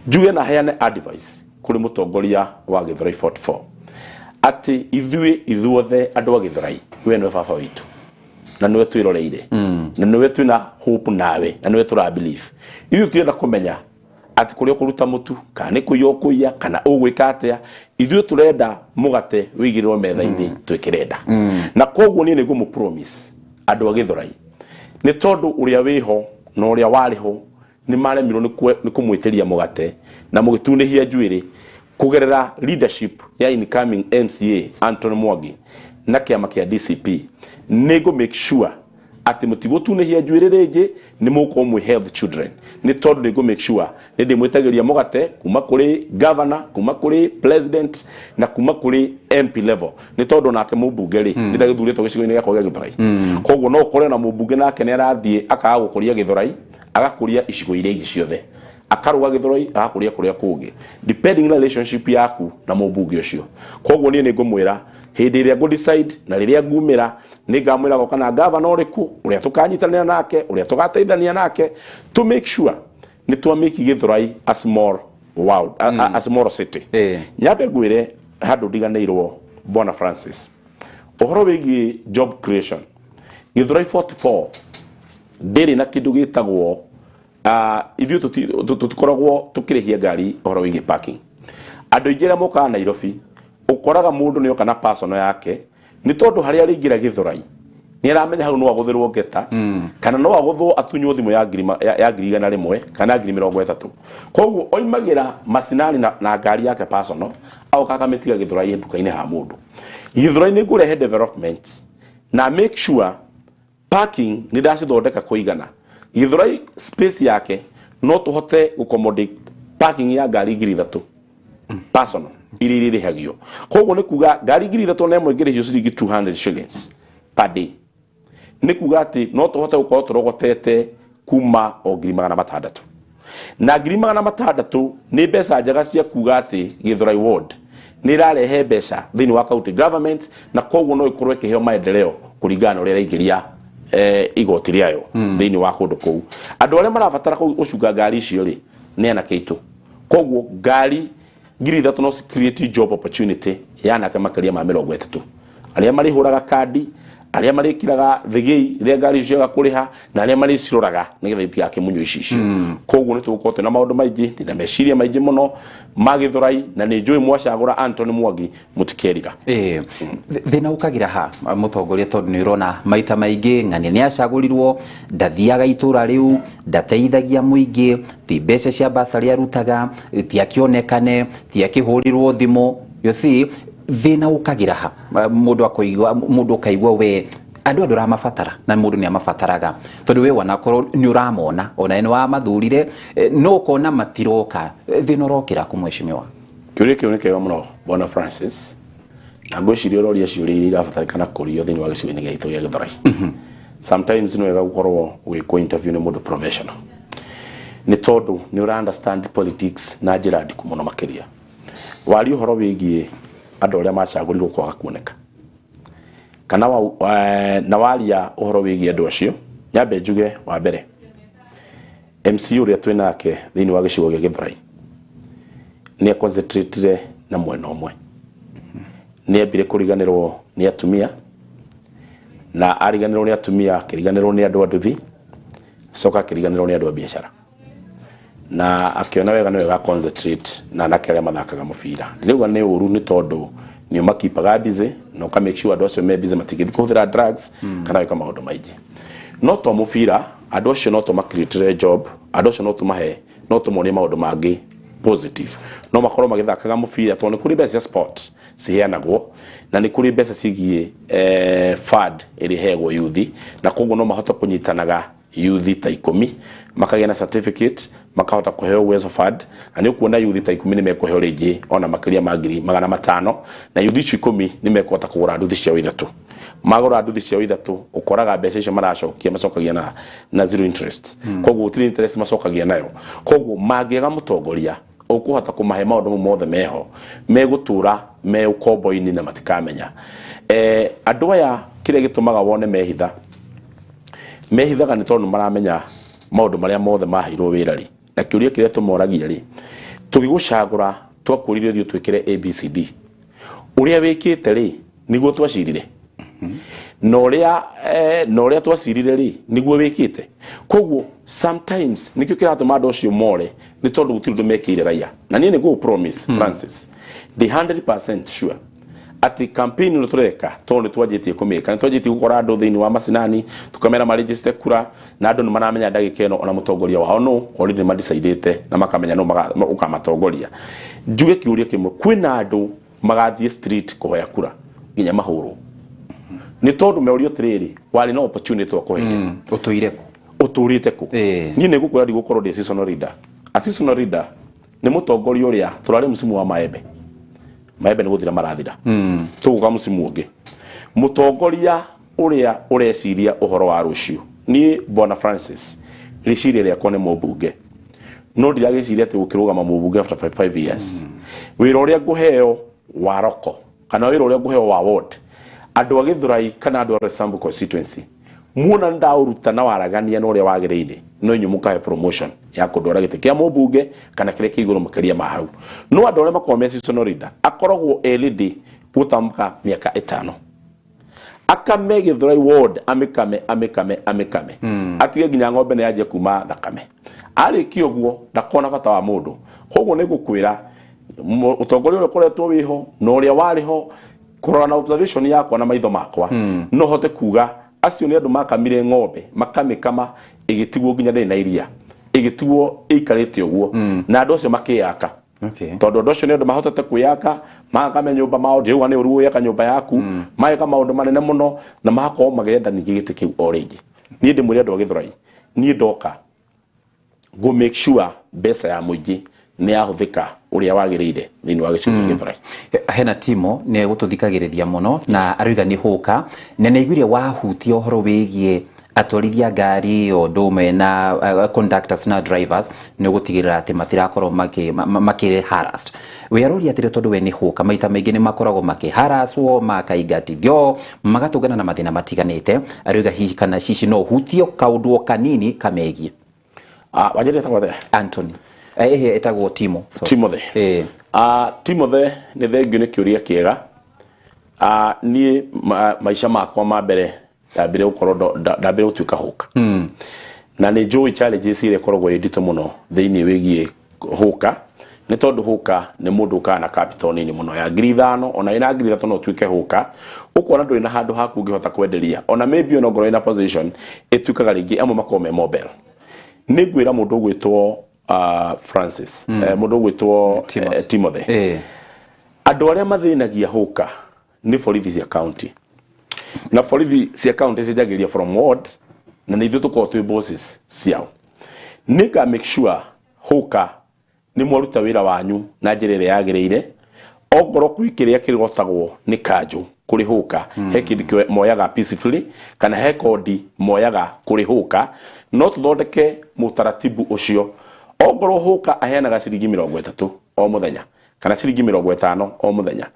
Njuge na heane advice kũrĩ mũtongoria wa Gĩthũrai 44 atĩ ithuĩ ithuothe andũ a Gĩthũrai, we nĩwe baba witũ na nĩwe twĩroreire na nĩwe twĩna hope nawe na nĩwe tũra believe. Ithuĩ tũrenda kũmenya atĩ kũrĩa ũkũruta mũtu kana nĩ kũiya ũkũiya kana ũgwĩka atĩa, ithuĩ tũrenda mũgate wĩigĩrĩrwo metha-inĩ twĩkĩrenda. Na koguo niĩ nĩ ngũmũ promise andũ a Gĩthũrai, nĩ tondũ ũrĩa wĩho na ũrĩa warĩ ho nĩ maremirwo nĩ kũmwĩtĩria mũgate na mũgĩtunĩhia njuĩrĩ kũgerera leadership ya incoming MCA Anthony Mwangi na kĩama kĩa DCP, nĩ ngũ make sure atĩ mũtigũtunĩhia njuĩrĩ rĩngĩ, nĩ mũgũkorwo mwĩ health children, nĩ tondũ nĩ ngũ make sure nĩ ndĩmwĩtagĩria mũgate kuma kũrĩ governor, kuma kũrĩ president na kuma kũrĩ MP level, nĩ tondũ nake mũmbunge rĩ ndĩragĩthurĩtwo gĩcigo-inĩ gĩakwa gĩa Gĩthũrai. Koguo no ũkore na mũmbunge nake nĩ arathiĩ akaga gũkũria Gĩthũrai, agakũria icigo iria ingĩ ciothe, akarũga Gĩthũrai, agakũria kũrĩa kũngĩ, depending na relationship yaku na mũmbunge ũcio. Koguo niĩ nĩ ngũmwĩra hĩndĩ ĩrĩa ngũ decide na rĩrĩa ngumĩra, nĩ ngamwĩra goka na gavana ũrĩkũ ũrĩa tũkanyitanĩra nake, ũrĩa tũgateithania nake to make sure nĩ twa make Gĩthũrai a small world, a small city. Nyambe ngwĩre handũ ndiganĩirwo, Bwana Francis, ũhoro wĩgiĩ job creation. Gĩthũrai 44 ndĩrĩ na kĩndũ gĩtagwo ithuĩ tũtikoragwo tũkĩrĩhia ngari ũhoro wĩgiĩ parking. Andũ aingĩ arĩa mokaga Nairobi, ũkoraga mũndũ nĩ oka na personal yake, nĩ tondũ harĩa arĩingĩra Gĩthũrai nĩ aramenya hau no agũthĩrwo ngeta kana no agũthwo atunywo thimũ ya 100,000 kana 30,000. Koguo oimagĩra macinani na ngari yake personal, agoka akamĩtiga Gĩthũrai nduka-inĩ ha mũndũ. Gĩthũrai nĩ ngũrehe development na make sure parking nĩ ndacithondeka kũigana. Gĩthũrai space yake no tũhote gũaccommodate parking ya ngari 3,000 personal iria irĩhagio. Koguo nĩ kuga ngari 3,001 ĩngĩrĩhio ciringi 200 shillings per day, nĩ kuga atĩ no tũhote gũkorwo tũrogotete kuma o 600,000, na 600,000 nĩ mbeca njega cia kuga atĩ Gĩthũrai ward Nĩ ĩrarehe mbeca thĩinĩ wa county government, na koguo no ĩkorwo ĩkĩheo maendeleo kũringana na ũrĩa ĩraingĩria igoti rĩayo thĩinĩ wa kũndũ kũu. Andũ arĩa marabatara gũcunga ngari icio rĩ, nĩ anake aitũ. Koguo ngari 3,000 no create job opportunity ya anake makĩria ma 30, arĩa marĩhũraga kandi, arĩa marĩkĩraga thigei rĩrĩa ngari icio ciaga kũrĩha, na arĩa marĩciroraga nĩgetha itigakĩmunywo ici icio. Koguo nĩ tũgũkorwo twĩna maũndũ maingĩ, ndĩna meciria maingĩ mũno ma Gĩthũrai, na nĩ njũĩ mwacagũra Anthony Mwangi mũtikerira. Ĩĩ, thĩna ũkagira ha, mũtongoria? Tondũ nĩ ũrona maita maingĩ ng'ania nĩ acagũrirwo, ndathiaga itũra rĩu, ndateithagia mũingĩ, ti mbeca cia basarĩ arutaga, ti akĩonekane, ti akĩhũrirwo thimũ. You see, thĩna ũkagira ha? Mũndũ akoigua, mũndũ ũkaigua we andũ ũramabatara, na mũndũ nĩ amabataraga, tondũ we wanakorwo nĩ ũramona ona nĩ wamathurire, no ũkona matiroka. Thĩna ũrokĩra kũ, mheshimiwa? Kĩũria kĩu nĩ kĩega mũno, bwana Francis, na ngwĩciria ũroria ciũria iria irabatarĩkana kũrio thĩinĩ wa gĩcigo-inĩ gĩaitũ gĩa Gĩthũrai. Sometimes nĩ wega gũkorwo ũgĩkwo interview nĩ mũndũ professional, nĩ tondũ nĩ ũra understand politics na njĩra ndiku mũno makĩria. Waria ũhoro wĩgiĩ andũ arĩa macagũrirwo kwaga kuoneka kana na waria ũhoro wĩgiĩ andũ acio, nyambe njuge wa mbere, MC ũrĩa twĩ nake thĩinĩ wa gĩcigo gĩa Gĩthũrai nĩ concentrate na mwena ũmwe. Nĩ ambire kũriganĩrwo nĩ atumia, na ariganĩrwo nĩ atumia, akĩriganĩrwo nĩ andũ a nduthi, acoka akĩriganĩrwo nĩ andũ a biacara, na akĩona wega nĩ wega concentrate na anake arĩa mathakaga mũbira. Ndirauga nĩ ũru, nĩ tondũ nĩ ũmakipaga busy na ũka make sure andũ acio me busy matingĩthiĩ kũhũthĩra drugs kana gwĩka maũndũ maingĩ. No to mũbira, andũ acio no tũmacreatĩre job, andũ acio no tũmahe, no tũmonie maũndũ mangĩ positive. No makorwo magĩthakaga mũbira, tondũ nĩ kũrĩ mbeca cia sport ciheanagwo, na nĩ kũrĩ mbeca cigiĩ fund ĩrĩa ĩheagwo yuthi, na koguo no mahote kũnyitanaga yuthi ta 10, makagĩa na certificate, makahota kũheo Uwezo Fund. Na nĩ ũkuona yuthi ta 10 nĩ mekũheo rĩngĩ ona makĩria ma 500,000, na yuthi icio 10 nĩ mekũhota kũgũra nduthi ciao ithatũ. Magũra nduthi ciao ithatũ, ũkoraga mbeca icio maracokia macokagia na zero interest. Koguo gũtirĩ interest macokagia nayo. Koguo mangĩaga mũtongoria ũkũhota kũmahe maũndũ mau mothe meho, megũtũra me ũkombo-inĩ na matikamenya. Andũ aya kĩrĩa gĩtũmaga wone mehitha, mehithaga nĩ tondũ maramenya maũndũ marĩa mothe maheirwo wĩra rĩ, na kĩũria kĩrĩa tũmoragia rĩ, tũgĩgũcagũra twakwĩrire ũthiĩ ũtwĩkĩre ABCD, ũrĩa wĩkĩte rĩ nĩguo twacirire, na ũrĩa twacirire rĩ nĩguo wĩkĩte. Koguo sometimes nĩkĩo kĩratũma andũ acio more, nĩ tondũ gũtirĩ ũndũ mekĩire raia. Na niĩ nĩ ngũgũ promise, Francis, ndĩ 100% sure atĩ campaign ĩno tũreka, tondũ nĩ twanjĩtie kũmĩka, nĩ twanjĩtie gũkora andũ thĩinĩ wa macinani, tũkamera marĩnjĩcite kura, na andũ nĩ maramenya ndagĩka ĩno ona mũtongoria wao nũ already nĩ madecidĩte na makamenya nũ ũkamatongoria. Njuge kĩũria kĩmwe, kwĩna andũ magathiĩ street kũhoya kura nginya mahũrwo, nĩ tondũ meũrio atĩrĩrĩ, warĩ na opportunity wakũheire, Ũtũire kũ? Ũtũrĩte kũ? Niĩ nĩ ngũkwĩra, ndigũkorwo ndĩ seasonal leader. A seasonal leader nĩ mũtongoria ũrĩa tũrarĩ msimu wa maembe, maembe nĩ gũthira marathira, tũgũka msimu ũngĩ. Mũtongoria ũrĩa ũreciria ũhoro wa rũciũ. Niĩ bwana Francis, rĩciria rĩakwa nĩ mũmbunge, no ndiragĩciria atĩ gũkĩrũgama mũmbunge after 5 years. Wĩra ũrĩa ngũheo wa roko kana wĩra ũrĩa ngũheo wa ward, andũ a Gĩthũrai kana andũ a Roysambu constituency muona ndaũruta na waragania na ũrĩa wagĩrĩire, no inyuĩ mũkahe promotion ya kũndwara gĩtĩ kĩa mũmbunge kana kĩrĩa kĩ igũrũ makĩria ma hau. No andũ arĩa makoragwo me seasonal leader, akoragwo e ready gũtamũka mĩaka 5, akame Gĩthũrai ward, amĩkame, amĩkame, amĩkame, atige nginya ng'ombe nĩ yanjia kuma thakame. Arĩkia ũguo ndakona bata wa mũndũ. Koguo nĩ ngũkwĩra ũtongoria ũrĩa ũkoretwo wĩho na ũrĩa warĩ ho, kũrora na observation yakwa na maitho makwa, no hote kuga acio nĩ andũ makamire ng'ombe, makamĩkama ĩgĩtigwo nginya ndĩrĩ na iria, ĩgĩtigwo ĩikarĩte ũguo, na andũ acio makĩyaka. Tondũ andũ acio nĩ andũ mahotete kwĩyaka, magakame nyũmba mao. Ndiuga nĩ ũru gwĩaka nyũmba yaku, mageka maũndũ manene mũno na magakorwo magĩenda ningĩ gĩtĩ kĩu o rĩngĩ. Niĩ ndĩmwĩre andũ a Gĩthũrai, niĩ ndoka ngũ make sure mbeca ya mũingĩ nĩ yahũthĩka ũrĩa wagĩrĩire thĩinĩ wa gĩcigo gĩa Gĩthũrai. Hena Timo nĩ egũtũthikagĩrĩria mũno na aroiga nĩ hũka, na nĩ aiguire wahutia ũhoro wĩgiĩ Atwarithia ngari o ũndũ ũmwe na conductors na drivers nĩ ũgũtigĩrĩra atĩ matirakorwo makĩ harassed. We aroria atĩrĩ, tondũ we nĩ hũka, maita maingĩ nĩ makoragwo makĩ harasswo, makaingatithio, magatũngana na mathĩna matiganĩte. Arauga hihi kana hihi no ũhutio kaũndũ o kanini kamegiĩ. Ah, wanjĩrĩte etagwo atĩa? Anthony, etagwo Timo, sorry. Timothy. Timothy, nĩ thengio nĩ kĩũria kĩega. Niĩ maica makwa ma mbere ndambire gũkorwo ndambire gũtuĩka hũka, na nĩ njũĩ challenges iria ĩkoragwo ĩ nditũ mũno thĩinĩ wĩgiĩ hũka, nĩ tondũ hũka nĩ mũndũ ũkaga na capital nini mũno ya 5,000. Ona wĩna 3,000 no ũtuĩke hũka, ũkona ndũrĩ na handũ haku ũngĩhota kwenderia. Ona maybe ona ngorwo ĩna position ĩtuĩkaga rĩngĩ amwe makoragwo me mobile. Nĩ ngwĩra mũndũ ũgwĩtwo Francis, mũndũ ũgwĩtwo Timothy. Timothy, andũ arĩa mathĩnagia hũka nĩ borithi cia county, na borithi cia county cianjagĩrĩria from ward, na nĩ ithuĩ tũkoragwo twĩ bosses ciao. Nĩ nga make sure hũka nĩ mwaruta wĩra wanyu na njĩra ĩrĩa yagĩrĩire. Ongorwo kwĩ kĩrĩa kĩrogotagwo nĩ kanjũ kũrĩ hũka, he kĩndũ moyaga peacefully kana he kodi moyaga kũrĩ hũka, no tũthondeke mũtaratibu ũcio. Ongorwo hũka aheanaga ciringi 30 o mũthenya kana ciringi 50 o mũthenya,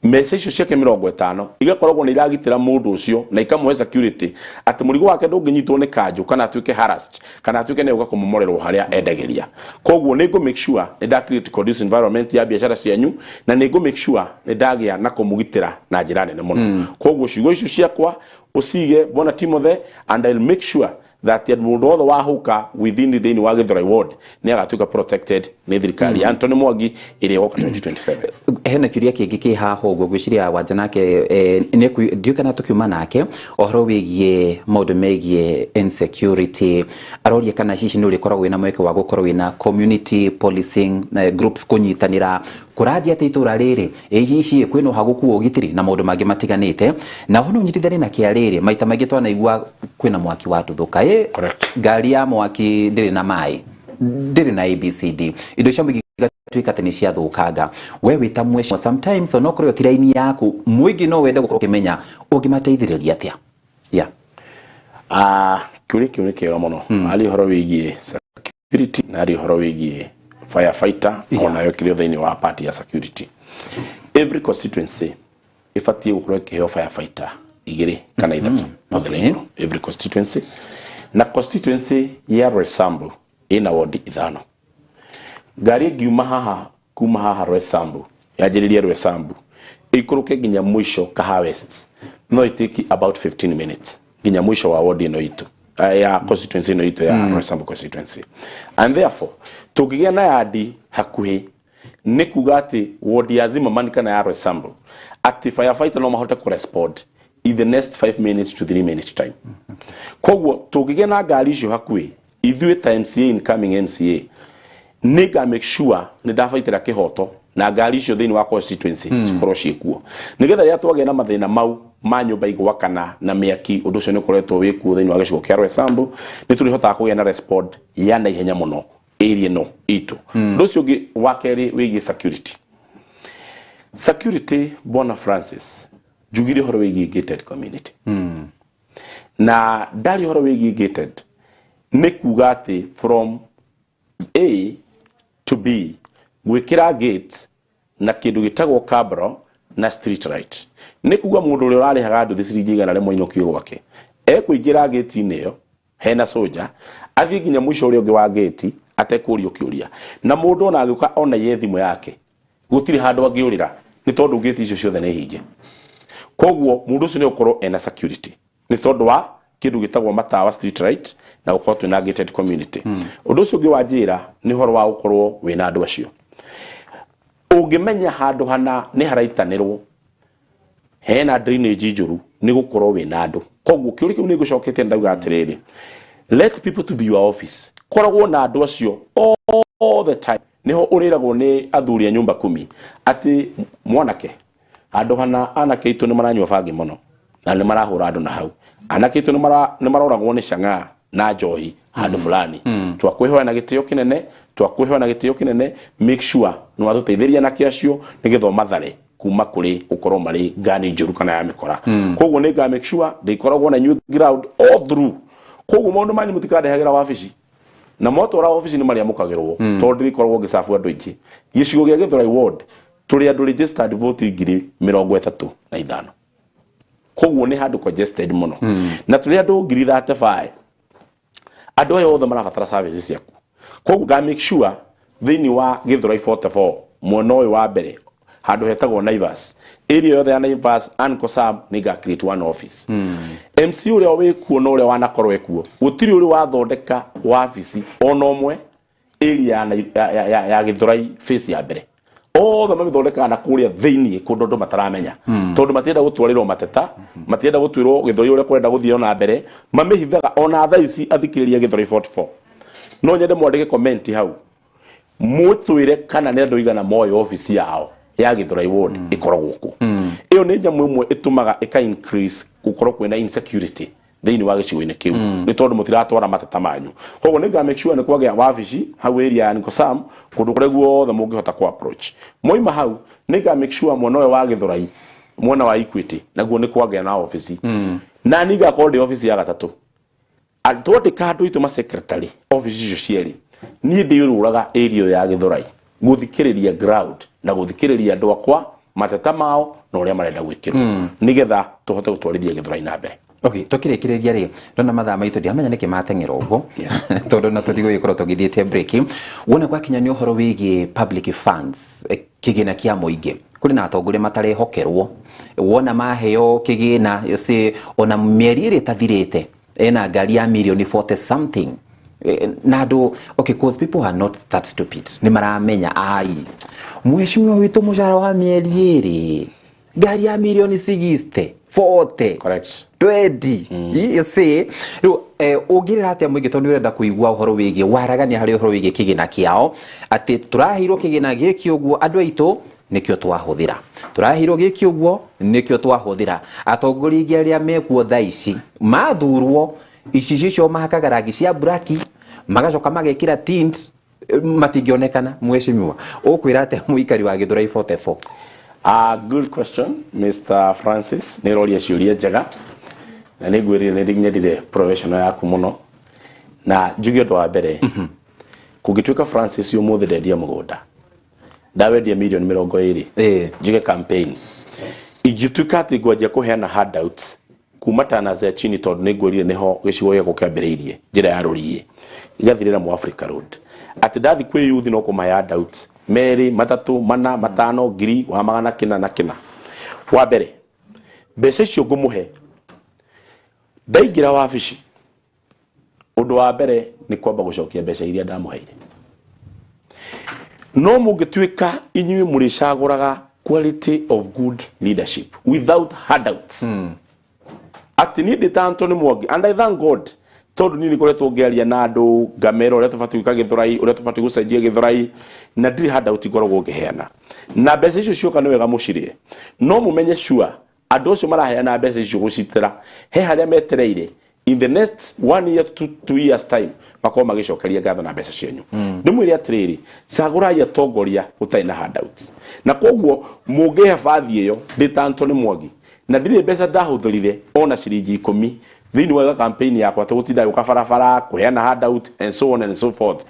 mbeca icio ciake 50 igakoragwo nĩ iragitĩra mũndũ ũcio na ikamũhe security atĩ mũrigo wake ndũngĩnyitwo nĩ kanjũ kana atuĩke harassed kana atuĩke nĩ ũka kũmomorerwo harĩa endagĩria. Koguo nĩ ngũ make sure nĩ nda create conducive environment ya biacara cianyu, na nĩ ngũ make sure nĩ ndagĩa na kũmũgitĩra na njĩra nene mũno. Koguo ciugo icio ciakwa ũcige, bwana Timothy, and I'll make sure that mũndũ wothe wahũka within thĩinĩ wa Githurai ward nĩ agatuĩka protected nĩ thirikari ya Anthony Mwangi ĩrĩa ĩgoka 2027. Hena kĩũria kĩngĩ kĩ haha ũguo, ngwĩciria wanja nake ndiũĩ kana tũkiuma nake ũhoro wĩgiĩ maũndũ megiĩ insecurity. Aroria kana hihi nĩ ũrĩkoragwo wĩna mweke wa gũkorwo wĩna community policing groups, kũnyitanĩra kũrathiĩ atĩ itũra rĩrĩ, ĩ hihi kwĩna ũhagũku wa ũgitĩri na maũndũ mangĩ matiganĩte, na ho no ũnyitithanie na kĩa rĩrĩ, maita maingĩ twanaigua kwĩna mwaki watuthũka, ĩ ngari ya mwaki ndĩrĩ na maĩ, ndĩrĩ na ABCD, indo cia mũingĩ igatuĩka atĩ nĩ ciathũkanga. We wĩ ta mheshimiwa, sometimes onokorwo ti raini yaku, mũingĩ no wende gũkorwo ũkĩmenya ũngĩmateithĩrĩria atĩa, yeah. Ah, kĩũria kĩu nĩ kĩega mũno. Arĩ ũhoro wĩgiĩ security na arĩ ũhoro wĩgiĩ firefighter, onayo kĩrĩ thĩinĩ wa part ya security. Every constituency ĩbatiĩ gũkorwo ĩkĩheo firefighter igĩrĩ kana ithatũ mũthenya igũrũ. Every constituency, na constituency ya Roysambu ĩna wodi ithano. Ngari ĩngiuma haha, kuma haha Roysambu, yanjĩrĩrie Roysambu ĩikũrũke nginya mũico Kahawa West, no ĩtĩki about 15 minutes nginya mũico wa wodi ĩno itũ, ya constituency ĩno itũ ya Roysambu constituency. And therefore tũngĩgĩa na yandi hakuhĩ, nĩ kuga atĩ wodi ya Zimmerman kana ya Roysambu, atĩ firefighter no mahote kũrespond in the next 5 minutes to 3 minutes time. Koguo tũngĩgĩa na ngari icio hakuhĩ, ithuĩ ta MCA, incoming MCA, nĩ nga make sure nĩ ndabaitĩra kĩhoto na ngari icio thĩinĩ wa constituency cikorwo ciĩkuo, nĩgetha rĩrĩa twagĩa na mathĩna mau ma nyũmba igwakana na mĩaki, ũndũ ũcio nĩ ũkoretwo wĩkuo thĩinĩ wa gĩcigo kĩa Roysambu, nĩ tũrĩhotaga kũgĩa na respond ya naihenya mũno area ĩno itũ. Ũndũ ũcio ũngĩ wa kerĩ wĩgiĩ security. Security, bwana Francis, njugire ũhoro wĩgiĩ gated community, na ndari ũhoro wĩgiĩ gated nĩ kuga atĩ from A to B gwĩkĩra gate na kĩndũ gĩtagwo cabro na street light, nĩ kuga mũndũ ũrĩa ũrarĩhaga nduthi ciringi 100 inũkio gwake ekũingĩra gate-inĩ ĩyo hena soja, athiĩ nginya mũico ũrĩa ũngĩ wa gate atekũrio kĩũria, na mũndũ ona agĩũka ona ye thimũ yake gũtirĩ handũ angĩũrĩra, nĩ tondũ gate icio ciothe nĩ hinge. Koguo mũndũ ũcio nĩ ũkorwo ena security nĩ tondũ wa kĩndũ gĩtagwo matawa, street light, na gũkorwo twĩna gated community. Ũndũ ũcio ũngĩ wa njĩra nĩ ũhoro wa gũkorwo wĩna andũ acio ũngĩmenya handũ hana nĩ haraitanĩrwo, hena drainage njũru, nĩ gũkorwo wĩna andũ. Koguo kĩũria kĩu nĩ ngũcoketie, ndauga atĩrĩrĩ, let people to be your office, koragwo na andũ acio all the time. Niho ũrĩragwo nĩ athuri a nyumba kumi atĩ mwanake handũ hana anake aitũ nĩ maranyua bangi mũno na nĩ marahũra andũ, na hau anake aitũ nĩ maroragwo nĩ cang'aa na njohi handũ fulani. Twakwĩhoya na gĩtĩo kĩnene, twakwĩhoya na gĩtĩo kĩnene, make sure nĩ watũteithĩria anake acio nĩgetha ũmathare kuma kũrĩ gũkorwo marĩ ngani njũru kana ya mĩkora. Koguo nĩ nga make sure ndĩkoragwo na inyuĩ ground all through. Koguo maũndũ manyu mũtikandehagĩra wabici, na mwatwara wabici nĩ marĩamũkagĩrwo, tondũ ndĩrĩkoragwo ngĩcabu andũ aingĩ. Gĩcigo gĩa Gĩthũrai ward tũrĩ andũ registered vote 35,000, koguo nĩ handũ congested mũno, na tũrĩ andũ 35,000. Andũ aya othe marabatara services ciaku. Koguo nga make sure thĩinĩ wa Gĩthũrai 44, mwena ũyũ wa mbere handũ hetagwo Naivas, area yothe ya Naivas, Uncle Sam, nĩ nga create one office. MC ũrĩa wĩkuo na ũrĩa wanakorwo ekuo, gũtirĩ ũrĩ wathondeka wabici ona ũmwe area ya Gĩthũrai face ya mbere. Othe mamĩthondekaga na kũrĩa thĩiniĩ, kũndũ andũ mataramenya, tondũ matienda gũtwarĩrwo mateta, matienda gũtuĩrwo Gĩthũrai ũrĩa kũrenda gũthiĩ na mbere, mamĩhithaga. Ona thaa ici athikĩrĩria Gĩthũrai 44, no nyende mwandĩke comment hau, mũtwĩre kana nĩ andũ igana moĩ obici yao ya Gĩthũrai ward ĩkoragwo kũ. Ĩyo nĩ nyamũ ĩmwe ĩtũmaga ĩka increase gũkorwo kwĩna insecurity thĩinĩ wa gĩcigo-inĩ kĩu, nĩ tondũ mũtiratwara mateta manyu. Koguo nĩ nga make sure nĩ kwagĩa wabici hau area ya Uncle Sam, kũndũ kũrĩa guothe mũngĩhota ku approach. Moima hau, nĩ nga make sure mwena ũyũ wa Gĩthũrai, mwena wa Equity, naguo nĩ kwagĩa na obici, na niĩ ngakorwo ndĩ obici ya gatatũ. Twandĩka andũ aitũ ma secretary obici icio cierĩ, niĩ ndĩũrũraga area ya Gĩthũrai gũthikĩrĩria ground na gũthikĩrĩria andũ akwa, mateta mao na ũrĩa marenda gwĩkĩrwo, nĩgetha tũhote gũtwarithia Gĩthũrai na mbere. Okay, tukĩrĩkĩrĩria rĩ, ndona mathaa maitũ, ndiamenya nĩkĩ mateng'era ũguo, tondũ na tũtigũgĩkorwo tũgĩthiĩte break. Wona gwakinya nĩ ũhoro wĩgiĩ public funds, kĩgĩna kĩa mũingĩ, kũrĩ na atongoria matarehokerwo. Wona maheo kĩgĩna, you see, ona mĩeri ĩrĩ ĩtathirĩte ena ngari ya mirioni 40 something. Na andũ, okay, cause people are not that stupid, nĩ maramenya ai mheshimiwa witũ mũcara wa mĩeri ĩrĩ, ngari ya mirioni 60, 40, 20, you see. Rĩu ũngĩrĩra atĩa mũingĩ, tondũ nĩ ũrenda kũigua ũhoro wĩgiĩ waragania harĩ ũhoro wĩgiĩ kĩgĩna kĩao, atĩ tũraheirwo kĩgĩna gĩkĩ ũguo, andũ aitũ nĩkĩo twahũthĩra, tũraheirwo gĩkĩ ũguo, nĩkĩo twahũthĩra. Atongoria aingĩ arĩa mekuo thaa ici mathurwo, icicio icio mahakaga rangi cia braki, magacoka magekĩra tint, matingĩonekana. Mheshimiwa, ũkwĩra atĩa mũikari wa Gĩthũrai 44? Good question, Mr. Francis. Nĩ ũroria ciũria njega na nĩ ngwĩrire nĩ nyendire professional yaku mũno. Na njuge ũndũ wa mbere, kũngĩtuĩka Francis ũmũthĩ ndendia mũgũnda, ndawendia mirioni 20, njuge campaign, ingĩtuĩka atĩ ngwanjia kũheana handouts kuma Tana ya chini, tondũ nĩ ngwĩrire nĩho gĩcigo gĩakwa kĩambĩrĩirie, njĩra ya Rũriĩ ĩgathirĩra Mu Africa Road, atĩ ndathi kwĩ youth no kũmahe handouts merĩ, matatũ, mana, matano, ngiri wa magana kĩna na kĩna. Wa mbere, mbeca icio ngũmũhe ndaingĩra wabici, ũndũ wa mbere nĩ kwamba gũcokia mbeca iria ndamũheire. No mũngĩtuĩka inyuĩ mũrĩcagũraga quality of good leadership without handouts, atĩ niĩ ndĩ ta Anthony Mwangi, and I thank God tondũ niĩ nĩkoretwo ngĩaria na andũ, ngamera ũrĩa tũbatiĩ gwĩka Gĩthũrai, ũrĩa tũbatiĩ gũcenjia Gĩthũrai, na ndirĩ handout ngoragwo ngĩheana. Na mbeca icio cioka, nĩ wega mũcirĩe, no mũmenye sure andũ acio maraheana mbeca icio gũcitĩra he harĩa metereire in the next one year to 2 years time makorwo magĩcokeria ngatho na mbeca cianyu. Ndĩmwĩre atĩrĩrĩ, cagũrai atongoria gũtarĩ na handouts. Na koguo mũngĩhe bathi ĩyo, ndĩ ta Anthony Mwangi na ndirĩ mbeca ndahũthĩrire ona ciringi 10 thĩinĩ wa campaign yakwa, tũgũtinda gũka barabara kũheana handout and so on and so forth.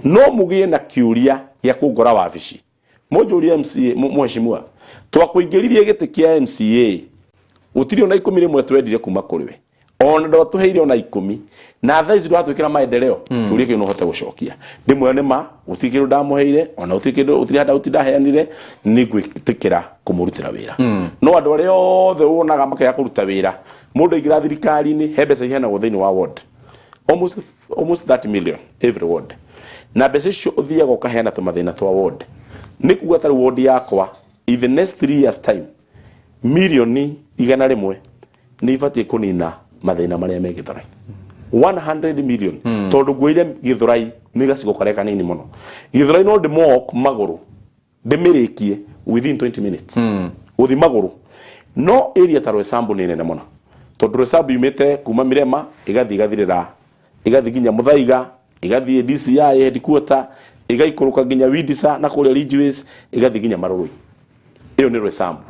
No mũgĩe na kĩũria gĩa kũngora wabici, mũnjũrie, MCA, mheshimiwa, twakũingĩririe gĩtĩ kĩa MCA, gũtirĩ ona 11 twendire kuma kũrĩ we, ona ndwatũheire ona 10, na thaa ici ndwatwĩkĩra maendeleo. Kĩũria kĩu no hote gũcokia, ndĩmwĩre nĩ ma gũtirĩ kĩndũ ndamũheire, ona gũtirĩ kĩndũ, gũtirĩ handout ndaheanire, nĩ ngwĩtĩkĩra kũmũrutĩra wĩra. No andũ arĩa othe wonaga makĩaga kũruta wĩra, mũndũ aingĩra thirikari-inĩ, he mbeca iheanagwo thĩinĩ wa ward, almost 30 million every ward, na mbeca icio ũthiaga ũkaheana tũmathĩna twa ward. Nĩ kuga tarĩu ward yakwa in the next 3 years time, 100,000,000 nĩ ibatiĩ kũnina mathĩna marĩa me Gĩthũrai, 100 million, tondũ ngwĩire Gĩthũrai nĩ gacigo karĩa kanini mũno. Gĩthũrai no ndĩmwalk magũrũ ndĩmĩrĩkie within 20 minutes gũthi magũrũ, no area ta Roysambu nĩ nene mũno, tondũ Roysambu yumĩte kuma Mirema, ĩgathiĩ ĩgathirĩra, ĩgathiĩ nginya Muthaiga, ĩgathiĩ DCI headquarter, ĩgaikũrũka nginya Windsor na kũrĩa Ridgeways, ĩgathiĩ nginya Marũrũi. Ĩyo nĩ Roysambu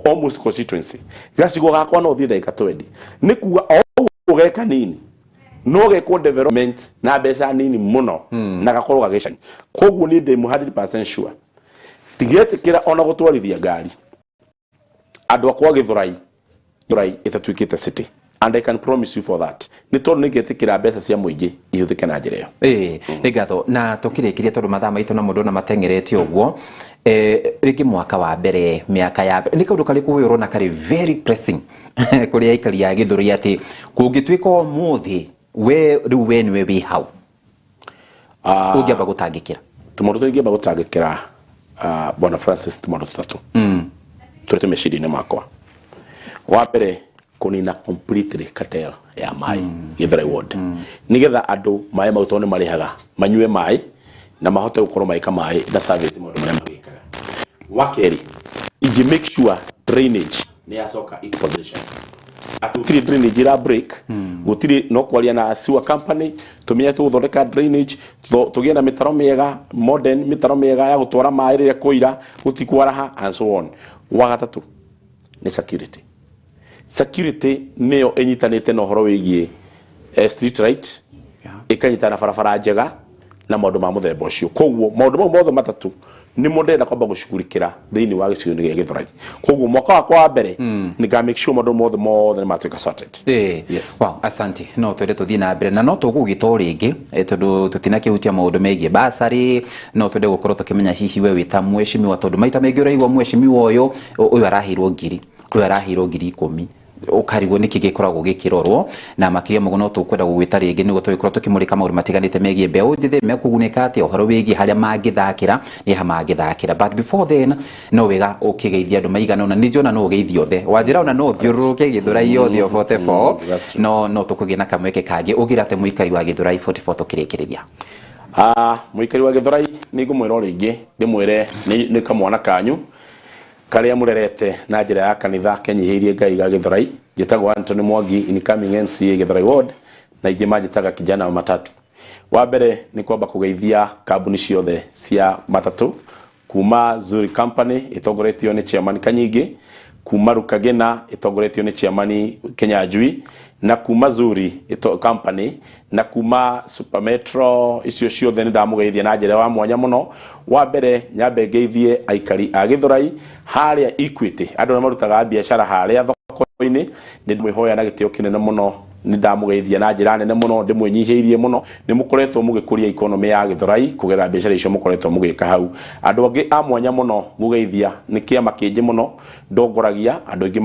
almost constituency. Gacigo gakwa no thiĩ ndagĩka 20. Nĩ kuga o ũguo ge kanini, No gekwo development na mbeca nini muno na gakorwo gagĩcani. Koguo niĩ ndĩ 100% sure ndigetĩkĩra ona gũtwarithia ngari andũ akwa Gĩthũrai, Gĩthũrai ĩtatuĩkĩte city, and I can promise you for that, nĩ tondũ nĩngetĩkĩra mbeca cia mũingĩ ihũthĩke na njĩra ĩyo. Ĩĩ, nĩ ngatho. Na tũkĩrĩkĩria, tondũ mathaa maitũ na mũndũ na mateng'erete ũguo, rĩngĩ mwaka wa mbere, mĩaka ya mbere, nĩ kaũndũ karĩkũ we ũrona karĩ very pressing kũrĩ aikari a Gĩthũrai, atĩ kũngĩtuĩka ũmũthĩ we rĩu we nĩwe wĩ hau, ũngĩamba gũtangĩkĩra? Tũmaũndũ tũrĩa ingĩamba gũtangĩkĩra, Bwana Francis, tũmaũndũ tũtatũ tũrĩa twĩ meciria-inĩ makwa. Wa mbere, kũnina completely cartel ya maĩ Gĩthũrai ward, nĩgetha andũ maĩ mau, tondũ nĩ marĩhaga, manyue maĩ na mahote gũkorwo magĩka maĩ na service maũndũ marĩa magĩkaga. Wa kerĩ, ingĩ make sure drainage nĩ yacoka its position, atĩ gũtirĩ drainage ĩra break, gũtirĩ no kwaria na sewer company, tũmenye tũgũthondeka drainage, tũgĩe na mĩtaro mĩega, modern mĩtaro mĩega ya gũtwara maĩ rĩrĩa kũira gũtikwaraha and so on. Wa gatatũ nĩ security. Security nĩyo ĩnyitanĩte na ũhoro wĩgiĩ street light, ĩkanyitana na barabara njega na maũndũ ma mũthemba ũcio. Koguo maũndũ mau mothe matatũ nĩmo ndĩrenda kwamba gũcugurikĩra thĩinĩ wa gĩcigo-inĩ gĩa Gĩthũrai. Koguo mwaka wakwa wa mbere nĩ nga make sure maũndũ mothe mothe nĩ matuĩka sorted. Yes. Wow, asante. No twende tũthiĩ na mbere na no tũgũgĩta o rĩngĩ, tondũ tũtinakĩhutia maũndũ megiĩ basarĩ. No twende gũkorwo tũkĩmenya hihi we wĩ ta mheshimiwa, tondũ maita maingĩ ũraigua mheshimiwa ũyũ, ũyũ araheirwo ngiri, ũyũ araheirwo 10,000, ũkarigwo nĩkĩ gĩkoragwo gĩkĩrorwo. Na makĩria mũno no tũkwenda gũgwĩta rĩngĩ nĩguo tũgĩkorwo tũkĩmũrĩka maũndũ matiganĩte megiĩ mbeũ njĩthĩ, mekũgunĩka atĩa, ũhoro wĩgiĩ harĩa mangĩthakĩra, nĩ ha mangĩthakĩra. But before then, no wega ũkĩgeithia andũ maigana ũna. Nĩ njona no ũgeithie othe, wanjĩra ona no ũthiũrũrũke Gĩthũrai yothe o 44. That's true. No tũkũgĩa na kamweke kangĩ. Ũngĩra atĩ mũikari wa Gĩthũrai 44 tũkĩrĩkĩrĩria? Mũikari wa Gĩthũrai, nĩ ngũmwĩra o rĩngĩ, ndĩmwĩre nĩ kamwana kanyu karĩa mũrerete na njĩra ya kanitha kenyihĩirie Ngai ga Gĩthũrai. Njĩtagwo Anthony Mwangi, incoming MCA Gĩthũrai ward, na ingĩ manjĩtaga kijana wa matatu. Wa mbere nĩ kwamba kũgeithia kambuni ciothe cia matatũ, kuma Zuri Company ĩtongoretio nĩ chairman Kanyingĩ, kuma Rukagena ĩtongoretio nĩ chairman Kenyanjui, na kuma Zuri Company, na kuma Super Metro. Icio ciothe nĩ ndamũgeithia na njĩra ya mwanya mũno. Wa mbere, nyambe ngeithie aikari a Gĩthũrai harĩa Equity, andũ arĩa marutaga biacara harĩa thoko-inĩ. Nĩ ndĩmwĩhoya na gĩtĩo kĩnene mũno, nĩ ndamũgeithia na njĩra nene mũno, ndĩmwĩnyihĩirie mũno. Nĩ mũkoretwo mũgĩkũria economy ya Gĩthũrai kũgerera biacara icio mũkoretwo mũgĩka hau. Andũ angĩ a mwanya mũno ngũgeithia nĩ kĩama kĩngĩ mũno ndongoragia, andũ aingĩ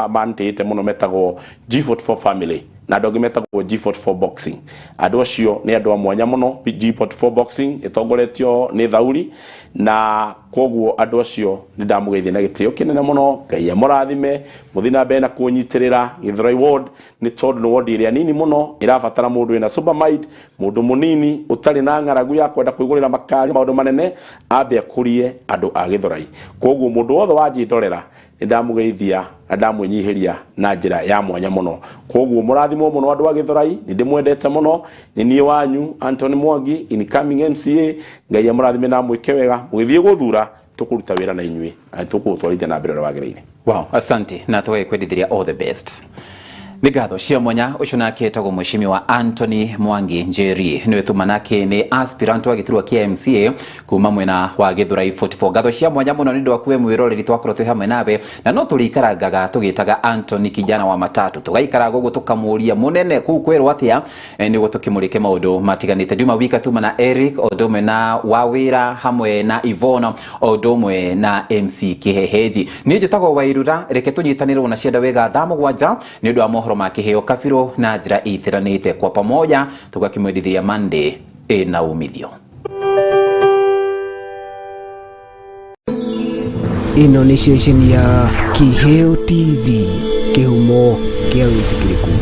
mantĩĩte mũno, metagwo G44 family, na andũ angĩ metagwo G44 boxing. Andũ acio nĩ andũ a mwanya mũno. G44 boxing ĩtongoretio nĩ Thauri, na koguo andũ acio nĩ ndamũgeithia na gĩtĩo kĩnene mũno. Ngai amũrathime, mũthiĩ na mbere na kũnyitĩrĩra Gĩthũrai ward, nĩ tondũ nĩ ward ĩrĩa nini mũno ĩrabatara mũndũ wĩna sober mind, mũndũ mũnini ũtarĩ na ng'aragu ya kwenda kwĩgũrĩra makari maũndũ manene, ambe akũrie andũ a Gĩthũrai. Koguo mũndũ wothe wanjĩndorera, nĩ ndamũgeithia na ndamwĩnyihĩria na njĩra ya mwanya mũno. Koguo mũrathimwo mũno, andũ a Gĩthũrai. Nĩ ndĩmwendete mũno. Nĩ niĩ wanyu Anthony Mwangi, incoming MCA. Ngai amũrathime na amwĩke wega. Mũgĩthiĩ gũthura, tũkũruta wĩra na inyuĩ na tũkũgũtwarithia na mbere ũrĩa wagĩrĩire. Wow, asante, na tũgagĩkwendithĩria all the best. Nĩ ngatho cia mwanya. Ũcio nake etagwo Mheshimiwa Anthony Mwangi Njeri, nĩwe tuma nake nĩ aspirant wa gĩturwa kĩa MCA kuma mwena wa Gĩthũrai 44. Ngatho cia mwanya mũno nĩ ũndũ waku we mwĩroreri, twakorwo twĩ hamwe nawe, na no tũrĩikarangaga tũgĩtaga Anthony kijana wa matatu, tũgaikaraga ũguo tũkamũria mũnene kũu kwĩrwo atĩa, nĩguo tũkĩmũrĩke maũndũ matiganĩte. Nduma wika tuma na Eric, o ũndũ ũmwe na Wawĩra, hamwe na Ivona, o ũndũ ũmwe na MC Kĩhehenji. Niĩ njĩtagwo Wairura. Reke tũnyitanĩrwo na cienda wega thaa 7 nĩ ũndũ wa mohoro ma kĩheo kabirũ na njĩra itiranĩte. Kwa pamoja tũgakĩmwendithĩria Monday ĩna umithio. Ĩno nĩ ceceni ya Kĩheo TV, kĩhumo kĩa wĩtĩkĩrĩku.